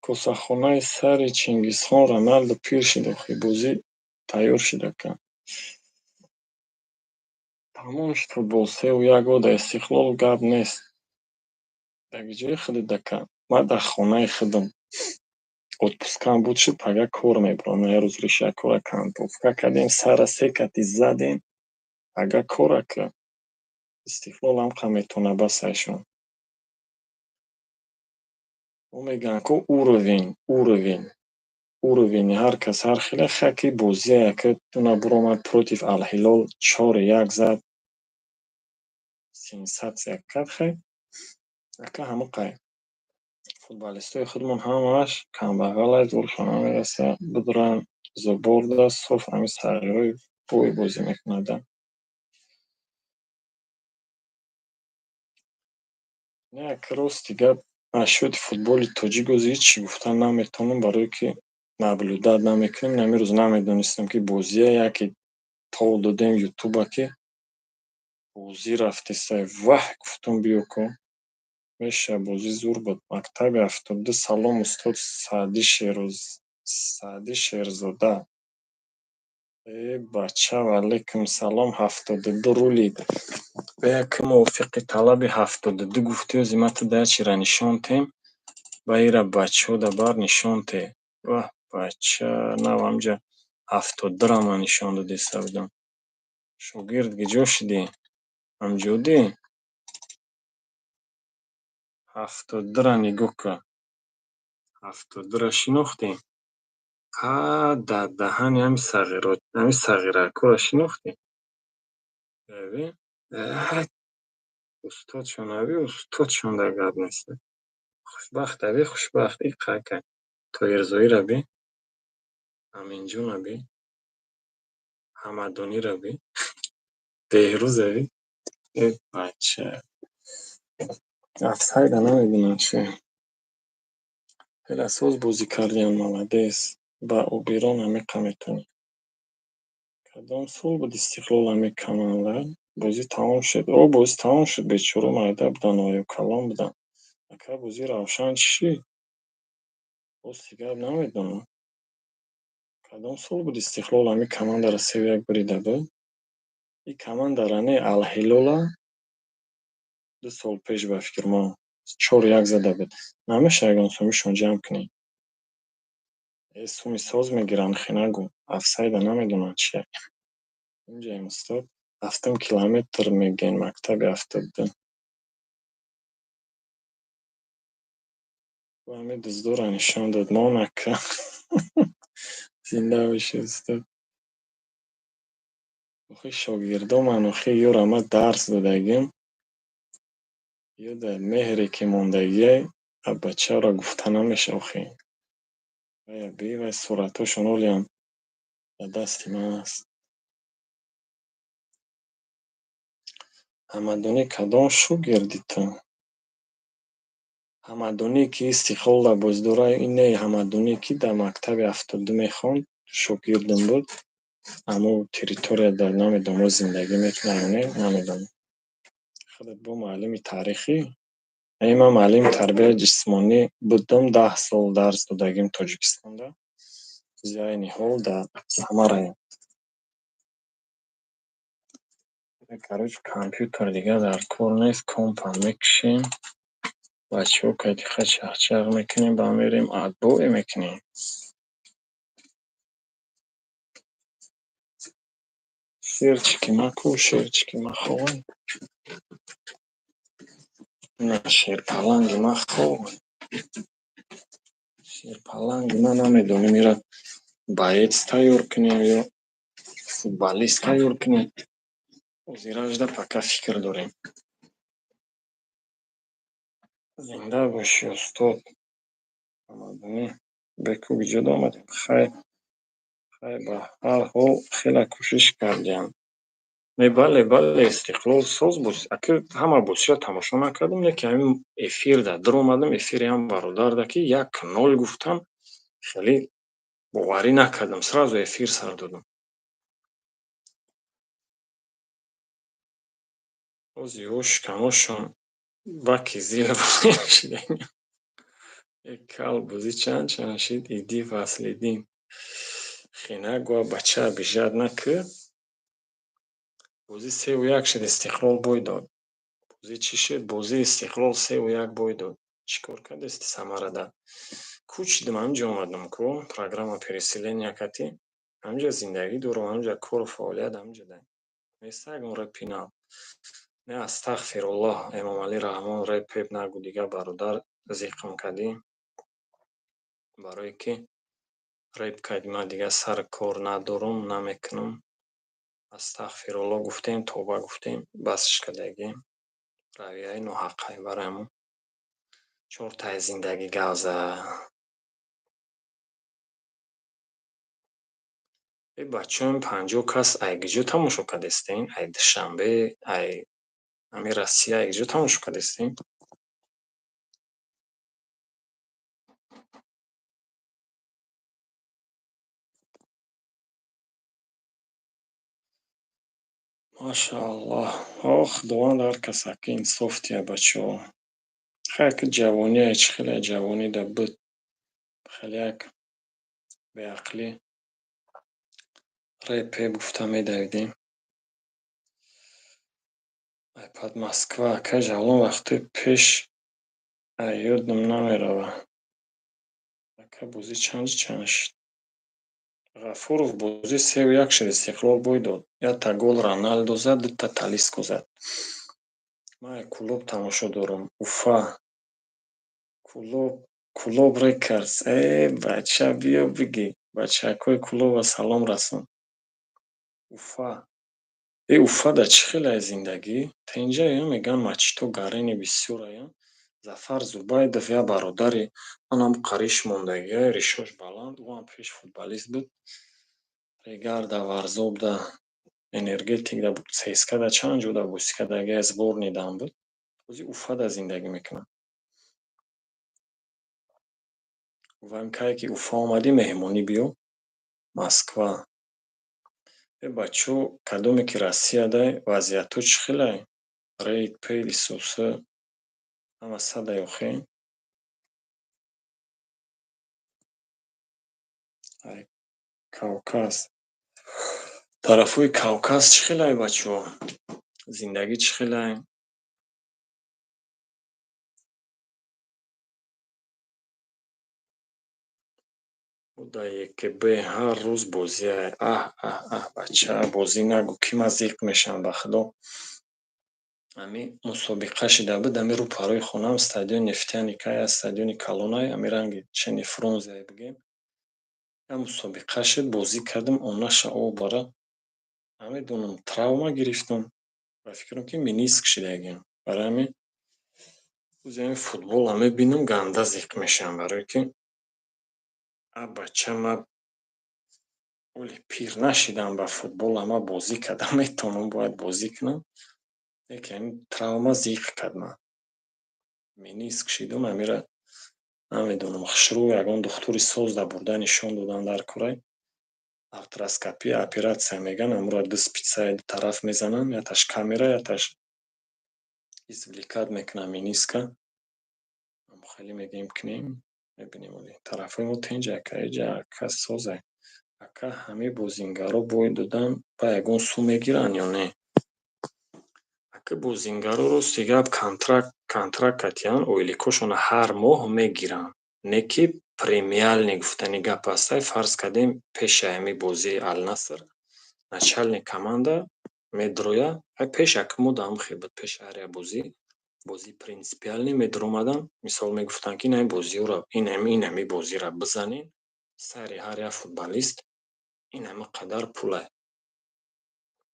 косахонаи сари Чингизхон Роналду пир шид, охи бозӣ тайёр шид ака. Тамом шуд футбол 3-1, о дар Истиқлол гап нест. Дар ҷои худдака, ман дар хонаи худам. Отпускам буд шуд, пага кор мебурам. Як рӯз ришакора кантовка кардем, сара се кати задем. Пага кор ака. Истиқлол ҳам метавона басайшон. Ӯ мегӯянд ку уровень, уровень. Уровени ҳар кас ҳар хеле, хаки бозие ака туна буромад против Алҳилол 4-1 зад. Сенсатсия кард, хай. Ака ҳамон қай. Футболистои худмон ҳамааш камбағалай, зуршон намераса, бидуранд зуборда, соф ҳамин сағирои бой бозӣ мекунада. Не, ака, рости гап, насчёти футболи тоҷик ози ҳеҷ чӣ гуфтан наметавонам, барое ки наблюдать намекунем. Ҳамин рӯз намедонистам, ки бозия яке тов додем ютуба, ки бозӣ рафтеста. Ваҳ, гуфтам, биё ку. Меша бозӣ зур буд. Мактаби 72, салом, устод Саъдӣ Шероз, Саъдӣ Шерзода. Э бача, ваалайкум салом, 72 рулид. Ба як мувофиқи талаби 72 гуфтӣ, ози ма ту да чира нишон тем, ба ира бачаҳо да бар нишон те. Ваҳ бача, нав ҳамҷа 72-ра ман нишон додиста будам. Шогирд гиҷо шудӣ? Ҳамҷодӣ? 72-ра нигоҳ кун. 72-ра шинохтӣ? Ҳа, дар даҳани ҳамин сағиро, ҳамин сағиракҳоро шинохтӣ? Бибин. Устодшон ави, устодшон дар гап нест. Хушбахт ави, хушбахт. И қайка. Тоирзоира би. Аминҷон аби. Ҳамадониро би. Беҳрӯза би. Э бача. Офсайда намедонам чи. Хеле соз бозӣ кардиам, молодец. Ба Обирон ҳамиқа метавонӣ. Кадом сол буд Истиқлол ҳамин команда? Бозӣ тамом шуд. О, бозӣ тамом шуд, бечора майда буданд ё калон буданд. Ака, бозии Равшан чӣ шид? Рости гап, намедонам. Кадом сол буд Истиқлол ҳамин командаро 3-1 бурида буд? Ин командара не, Алҳилола 2 сол пеш, ба фикр мо 4-1 зада буд. Намеша ягон сумишон ҷамъ кунем? Э, суми соз мегиранд, хе нагӯ. Офсайда намедонанд чия. Инҷаем, устод. Ҳафтум километр мегӯен, мактаби 72. Ҳамин дуздура нишон дод. Монака. Зинда бошӣ, устод. Охи, шогирдоман, охи, ёра ма дарс додагим. Ё дар меҳре ки мондагиай, бачаро гуфта намеша, охи. Вая би, вай суратҳошон ҳолиам дар дасти ман аст. Ҳамадонӣ кадом шогирди ту? Ҳамадоние ки Истиқлолда бозӣ дора, ин не, Ҳамадоние ки дар мактаби 72 мехонд, шогирдам буд. Аммо территорияда намедонам, зиндагӣ мекунад ё не, намедонам. Худат бо муаллими таърихӣ? Э, ман муаллими тарбияи ҷисмонӣ будам, 10 сол дарс додагим Тоҷикистонда. Айни ҳол дар Самараем. Короче, компютер дигар дар кор нест, компам мекушем. Бачаҳо кайдиха чахчах мекунем, ба мерем, отбой мекунем. Шерчики ма ку, шерчики ма ховай. На, шерпаланги ма ховай. Шерпаланги ма намедонем, ира боец тайёр кунем ё футболист тайёр кунем. Ҳозиражда пока фикр дорем. Зинда бошӣ, устод. Ҳамадонӣ беку вуҷуд омадем. Хайр, хайр, ба ҳар ҳол хеле кӯшиш кардиам. Не, бале, бале, Истиқлол соз буд. Аки ҳама бозиро тамошо накардам, лекин ҳамин эфирда даромадам, эфири ҳам бародарда, ки 1-0 гуфтам, хеле боварӣ накардам, сразу эфир сар додам. Ҳозир шикамошон баки зир шида. Э, кал, бозӣ чанд чанд шид? Иди, Васлиддин. Хе нагӯ, бача обижать накӣ. Бозӣ 3-1 шид, Истиқлол бой дод. Бозӣ чӣ шуд? Бозии Истиқлол 3-1 бой дод. Чӣ кор кардасти Самарада? Кӯчидим, ҳаминҷо омадам ку, программа переселения кати. Ҳаминҷо зиндагӣ дорам, ҳаминҷо кору фаъолият ҳаминҷо даем. Неста ягон рэпи нав. Не, астағфируллоҳ, Эмомалӣ Раҳмон, рэп пеп нагӯ дигар, бародар, зиқм кардӣ. Барое ки рэп кардӣ, ман дигар сари кор надорам, намекунам. Астағфируллоҳ гуфтем, тавба гуфтем, басш кардагӣ. Равияи ноҳаққай барои ҳамон. Чортаи зиндагӣ гап зад. Э, бачаҳои 50 кас ай куҷо тамошо кардастен? Ай Душанбе, ай ҳамин Россия, ай куҷо тамошо кардастен? Машааллоҳ. О, Худованд ҳар кас ҳаққи инсоф диҳад, бачаҳо. Хайр, ки ҷавония чӣ хеле ҷавонӣ да буд. Хеле як беақлӣ рэп пеп гуфта медавидем. Айпад Москва, акай Ҷавлон, вақтҳои пеш ай ёдам намерава. Ака, бозӣ чанд чанд шуд? Ғафуров, бозӣ 3-1 шуд, Истиқлол бой дод. Якта гол Роналдо зад, дута Талиско зад. Ман ай Кӯлоб тамошо дорам. Уфа. Кӯлоб, Кӯлоб Рекордс. Э, бача, биё бигӣ. Бачакҳои Кӯлоба салом расон. Уфа. Э, Уфада чӣ хеле зиндагӣ? Тенҷая мегӯянд, мачито гарени бисёрая. Зафар Зубайдов як бародари манам қариш мондагиай, ришош баланд, ӯ ҳам пеш футболист буд. Регарда, Варзобда, Энергетикда, ЦСКАда, чанд ҷода бозӣ кардаги, сборныйдаам буд. Ҳозир Уфада зиндагӣ мекунад. Гуфтам, кае ки Уфа омадӣ, меҳмонӣ биё. Москва. Э, бачо, кадоме ки Россиядай, вазъиятҳо чӣ хелай? Рейд, пейд, исусы ҳама садай охе? Ай Кавказ. Тарафҳои Кавказ чӣ хелай, бачо? Зиндагӣ чӣ хелай? Дар ЕКБ ҳар рӯз бозиай. Аҳ, аҳ, аҳ, бача, бозӣ нагӯ, ки ман зиқ мешавам, ба худо. Ами мусобиқа шида буд, ами рӯпарӯи хонаам стадиони Нефтяник ай, стадиони калонай, ами ранги чени Фрунзе бигем. Я мусобиқа шуд, бозӣ кардам, онаша об бара. Намедонам, травма гирифтам. Ба фикрам, ки мениск шидагиам. Барои ҳамин рӯзи ҳамин футболро мебинам, ганда зиқ мешавам, барое ки а бача, ман оли пир нашидам, ба футбол ама бозӣ карда метавонам, бояд бозӣ кунам. Лекин ҳамин травма зиқ кард ман. Мениск шидум, амира намедонам, хушрӯ ягон духтури созда бурда нишон додан дар курай. Артроскопия, оператсия меган, амура ду спицаи ду тараф мезананд, яташ камера, яташ извлекать мекунад мениска. Хеле мегӯем, кунем, мебинем оли. Тарафҳои мо тинҷ, ака, иҷа ака созай. Ака, ҳамин бозингаро бой додан ба ягон сум мегиранд ё не? Ака, бозингаро, рости гап, контракт катиян, ойликошонро ҳар моҳ мегиранд. Не ки премиальный гуфтани гап ҳастай, фарз кардем, пеши ҳамин бозии Ал-Наср начальник команда медроя, пеш ака мо даам хел буд, пеши ҳар як бозӣ, бозии принципиальный медромаданд, мисол мегуфтанд, ки ин бозиҳоро, ин ҳами бозиро бизанед, сари ҳар як футболист ин ҳама қадар пулай.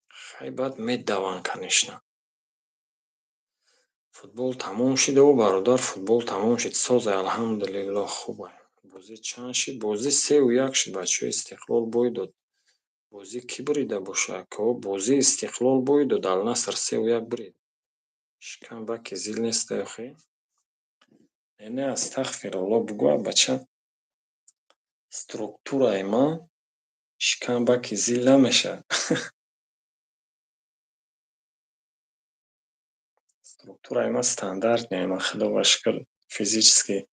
Хай, баъд медаванд, конечно. Футбол тамом шид, о бародар, футбол тамом шид, созай, алҳамдулиллоҳ, хубай. Бозӣ чанд шид? Бозӣ 3-1 шуд, бачаҳои Истиқлол бой дод. Бозӣ кӣ бурида бошад, ако? Бозии Истиқлол бой дод, Ал-Наср 3-1 бурид. Шикам баки зил нестай охи? Не, не, астағфируллоҳ бугӯ, бача. Структураи ман шикам баки зил намешавад. Структураи ман стандартный, ман худоро шукр, физически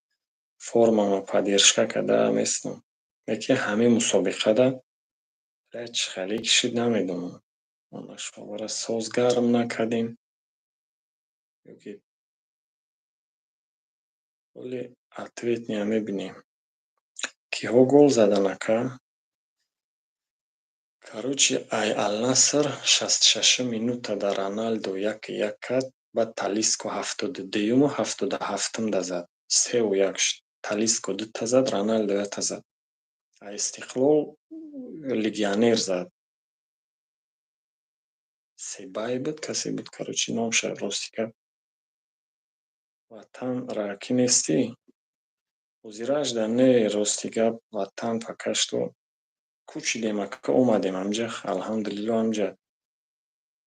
формаро поддержка карда местам. Лекин ҳамин мусобиқада чӣ хеле кишид, намедонам. Шобара соз гарм накардем. Ёки оли ответныйя мебинем. Киҳо гол задан, ака? Короче, ай Ал-Наср 66-ум минута да Роналдо 1-1 кард, баъд Талиско 72-юму 77-умда зад. 3-1 шуд. Талиско дута зад, Роналдо якта зад. А Истиқлол легионер зад. Себай буд, касе буд, короче, номша рости гап. Ватан ракӣ нестӣ? Ҳозиражда не, рости гап, ватан пока что кӯчидем, ака, омадем ҳамҷа, алҳамдулиллоҳ, ҳамҷа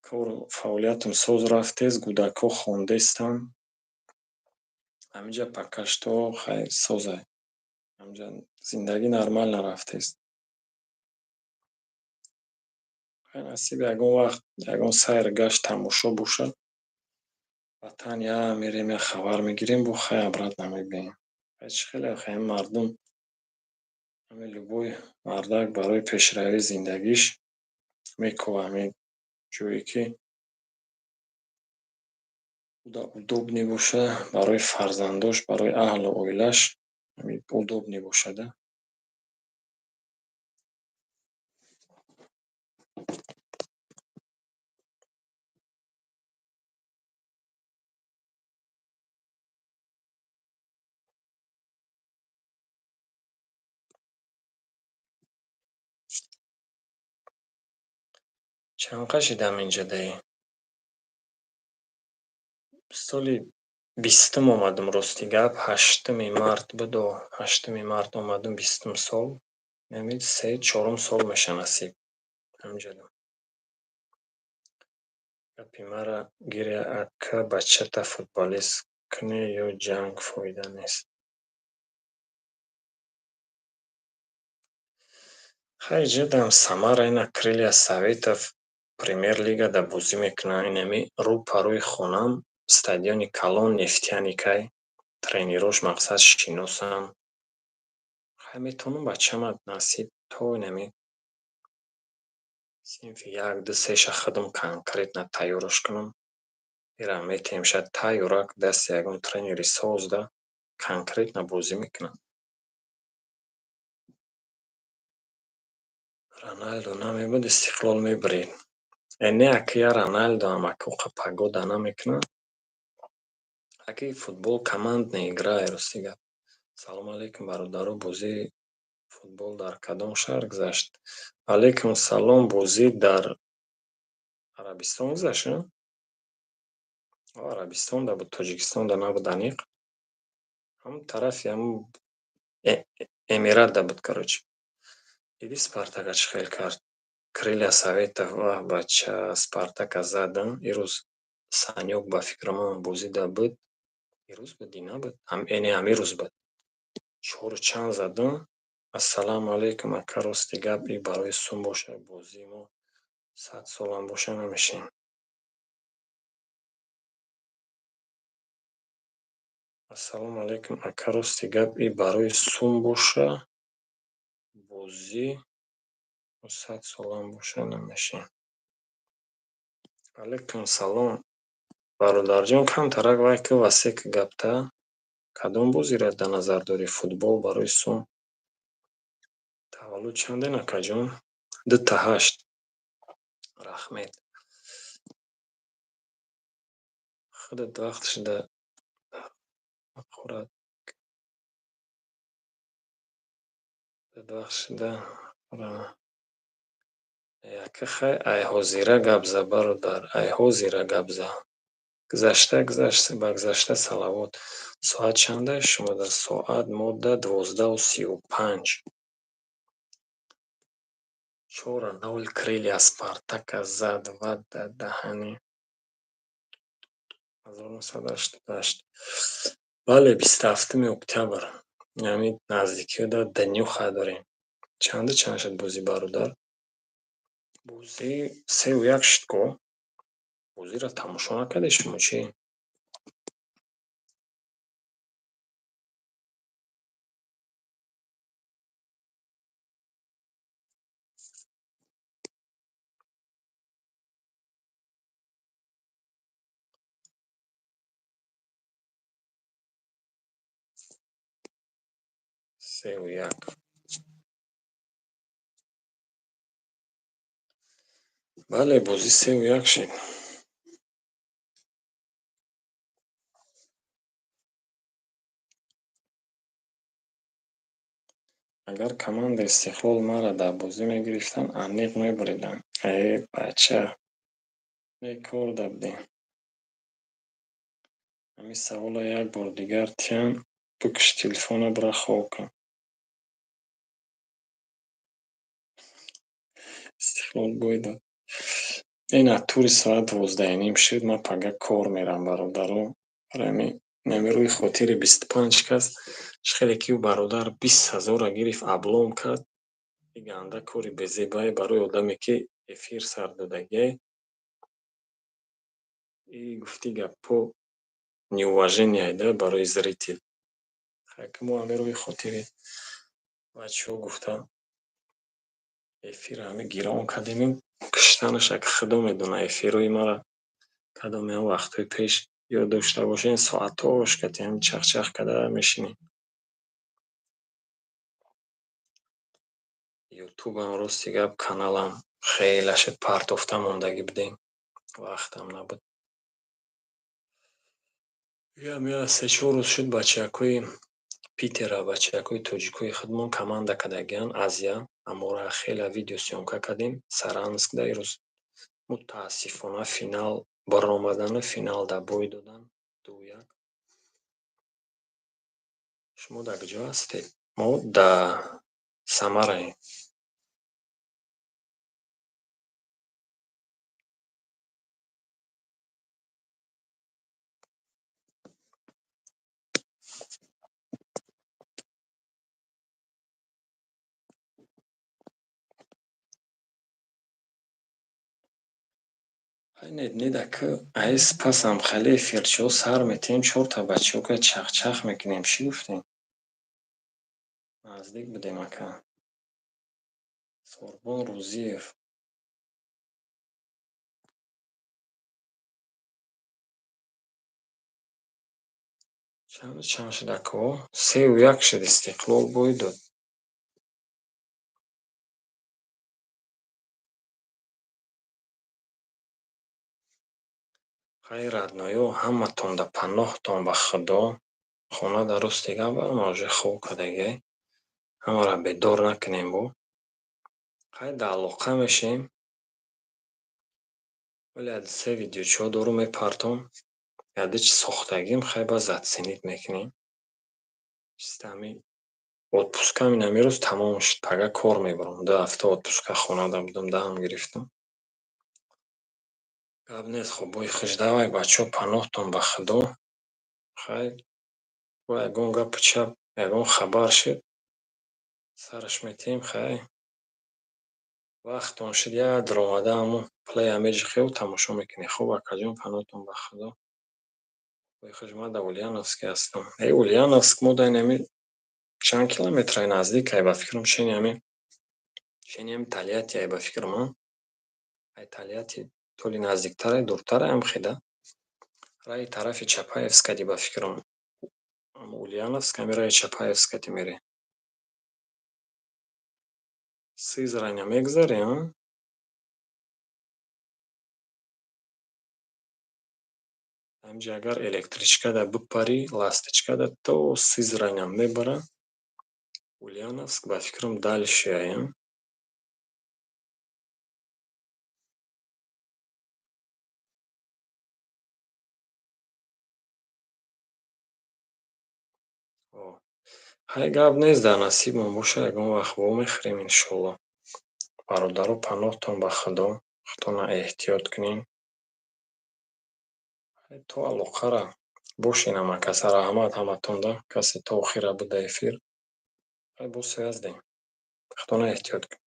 кору фаъолиятам соз рафтест, кӯдакҳо хондестанд. Ҳаминҷа пока что хайр, созай. Ҳаминҷа зиндагӣ нормально рафтест. Хай, насиб, ягон вақт ягон сайру гашт, тамошо бошад, ватан я мерем, я хабар мегирем, бо хай обратно мебием. Хай, чӣ хеле ҳами мардум, ҳами любой мардак барои пешравии зиндагиш мекова ҳамин ҷое ки удобный боша барои фарзандош, барои аҳлу оилааш ҳамин удобный бошада. Чанд шидам инҷадаи? Соли 20-ум омадам, рости гап, 8-уми март будо, 8-уми март омадам, 20-ум сол. Ҳамин се чорум сол меша, насиб, ҳамҷода. Гапи мара гиря, ака, бачата футболист куне ё ҷанг фоида нест. Хай, ҷадам Самара ина Крылья Советов Премер-лигада бозӣ мекунад. Инами рӯ па рӯи хонам стадиони калон «Нефтяникай», тренерош мақсад шиносам. Хай, метавонам бачама, насиб, то инами синфи як, ду, сеша худам конкретно тайёраш кунам. Ира метиҳем шояд тайёрак дасти ягон тренери созда, конкретно бозӣ мекунад. Роналдо намебуд, Истиқлол мебурид. Э не, аки я Роналдо ам аки погода намекунад. Аки футбол командная игра, рости гап. Салому алейкум, бародаро, бозии футбол дар кадом шаҳр гузашт? Алейкум салом, бозӣ дар Арабистон гузашт, Арабистонда буд, Тоҷикистонда набуд аниқ. Ҳамун тарафи ҳамун Эмиратда буд, короче. Диди, Спартака чӣ хел кард? Крылья Советов, ваҳ, бача, Спартака задан. Ирӯз Санёк, ба фикри ман, бозида буд. Ирӯз буд, ди набуд? Не, ҳамирӯз буд. Чору чанд задан. Ассалому алайкум, ака, рости гап, и барои сум боша, бозии мо 100 солам боша, намешем. Ассалому алайкум, ака, рости гап, и барои сум боша, бозӣ мо 100 солам боша, намешем. Алайкум салом, бародарҷон, камтарак вай ку, васеъ ку гапта. Кадом бозиро дар назар дорӣ? Футбол барои сум. Таваллуд чанден, акаҷон? Дута ҳашт. Рахмет. Худат вақт шуда ҳақорат вақт шуда. Ака, хай, ай ҳозира гап за, бародар, ай ҳозира гап за. Гузашта гузашт, ба гузашта салавот. Соат чанда шумода? Соат мода 12:35. 4-0 Крылья Спартака зад ва даҳани. 1988. Бале, 27-уми октябр. Ҳамин наздикиёда днюха дорем. Чанду чанд шуд бозӣ, бародар? Бозӣ 3-1 шуд ко. Бозиро тамошо накардед шумо, чӣ? 3-1. Бале, бозӣ 3-1 шуд. Агар командаи Истиқлол маро дар бозӣ мегирифтанд, аниқ мебуридам. Э, бача, бекор да будем. Ҳамин саволро як бор дигар тиҳам, бикуш телефона, бира хоб кун. Истиқлол бой дод. Ина тури соат 12:30 шуд, ман пага кор мерам, бародаро. Барои ҳамин инами рӯи хотири 25 кас, чӣ хеле ки ӯ бародар 20 ҳазорро гирифт, облом кард. И ганда кори безебае барои одаме, ки эфир сар додагиай. И гуфти гапҳо неуважение да барои зритель. Хай, ки мо ҳамин рӯи хотири бачаҳо гуфта, эфирро ҳамин гирон кардему киштанаша ки худо медонад. Эфирҳои маро кадоме ҳам вақтҳои пеш ёд дошта бошед, соатҳош кати ҳамин чахчах карда мешинем. Ютубам, рости гап, каналам хеле шуд, партофта мондагӣ будем, вақтам набуд. Се-чор рӯз шуд, бачаҳакои Питера, бачаҳакои тоҷикои худмон команда кардагиянд Азия, амора хеле видеосъёмка кардем Саранскда. Ирӯз мутаассифона финал баромадану финалда бой додан, 2-1. Шумо дар куҷо ҳастед? Мо дар Самараем. Айс пасам хеле эфирчиҳо сар метиҳем, чорта бачаҳо ка чахчах мекунем. Чӣ гуфтем? Наздик будем, ака. Сорбон Рӯзиев. Чанд шуд, ако? 3-1 шуд, Истиқлол бой дод. Хайр, родноё, ҳаматон да паноҳтон ба Худо. Хона дар рӯз дигар барам, уже хоб кардагиай. Ҳамаро бедор накунем бо. Хайр, дар алоқа мешем. Вале се видеочиҳо дорум мепартом. Ядичи сохтагим, хай ба заценить мекунем. Чиста ҳами отпускам ин ҳами рӯз тамом шуд. Пага кор мебарам. 2 ҳафта отпуска хонада будам, даҳам гирифтам. Гап нест, хоб бои хуш давай, бачаҳо, паноҳтон ба Худо. Хайр, бо ягон гапу чап, ягон хабар шуд, сараш метиҳем, хай. Вақтон шуд, як даромада ҳамун плея меҷиқеву тамошо мекунем. Хуб, акаҷон, паноҳтон ба Худо. Бои хуш, ман дар Ульяновск ҳастам. Э, Ульяновск мо дар инами чанд километрай наздикай, ба фикрам, чени ҳами Тольяттиай, ба фикрам, а? Ай Тольятти толи наздиктарай, дуртарай ҳам хеда. Раи тарафи Чапаевскади, ба фикрам. Ульяновск ҳами раи Чапаевскади мере. Сызрань мегзаре, а? Ҳамҷа агар электричкада бипарӣ, ласточкада то Сызраням мебара. Ульяновск, ба фикрам, дальше ай, а? Ҳай, гап нест, дар насибмон боша, ягон вақт вомехӯрем, иншолло. Бародаро, паноҳтон ба Худо, худтонро эҳтиёт кунед. То алоқара бошен ҳама каса. Раҳмат ҳаматонда, касе то охира буда эфир. Хай, боз связь дем. Худтонро эҳтиёт кунед.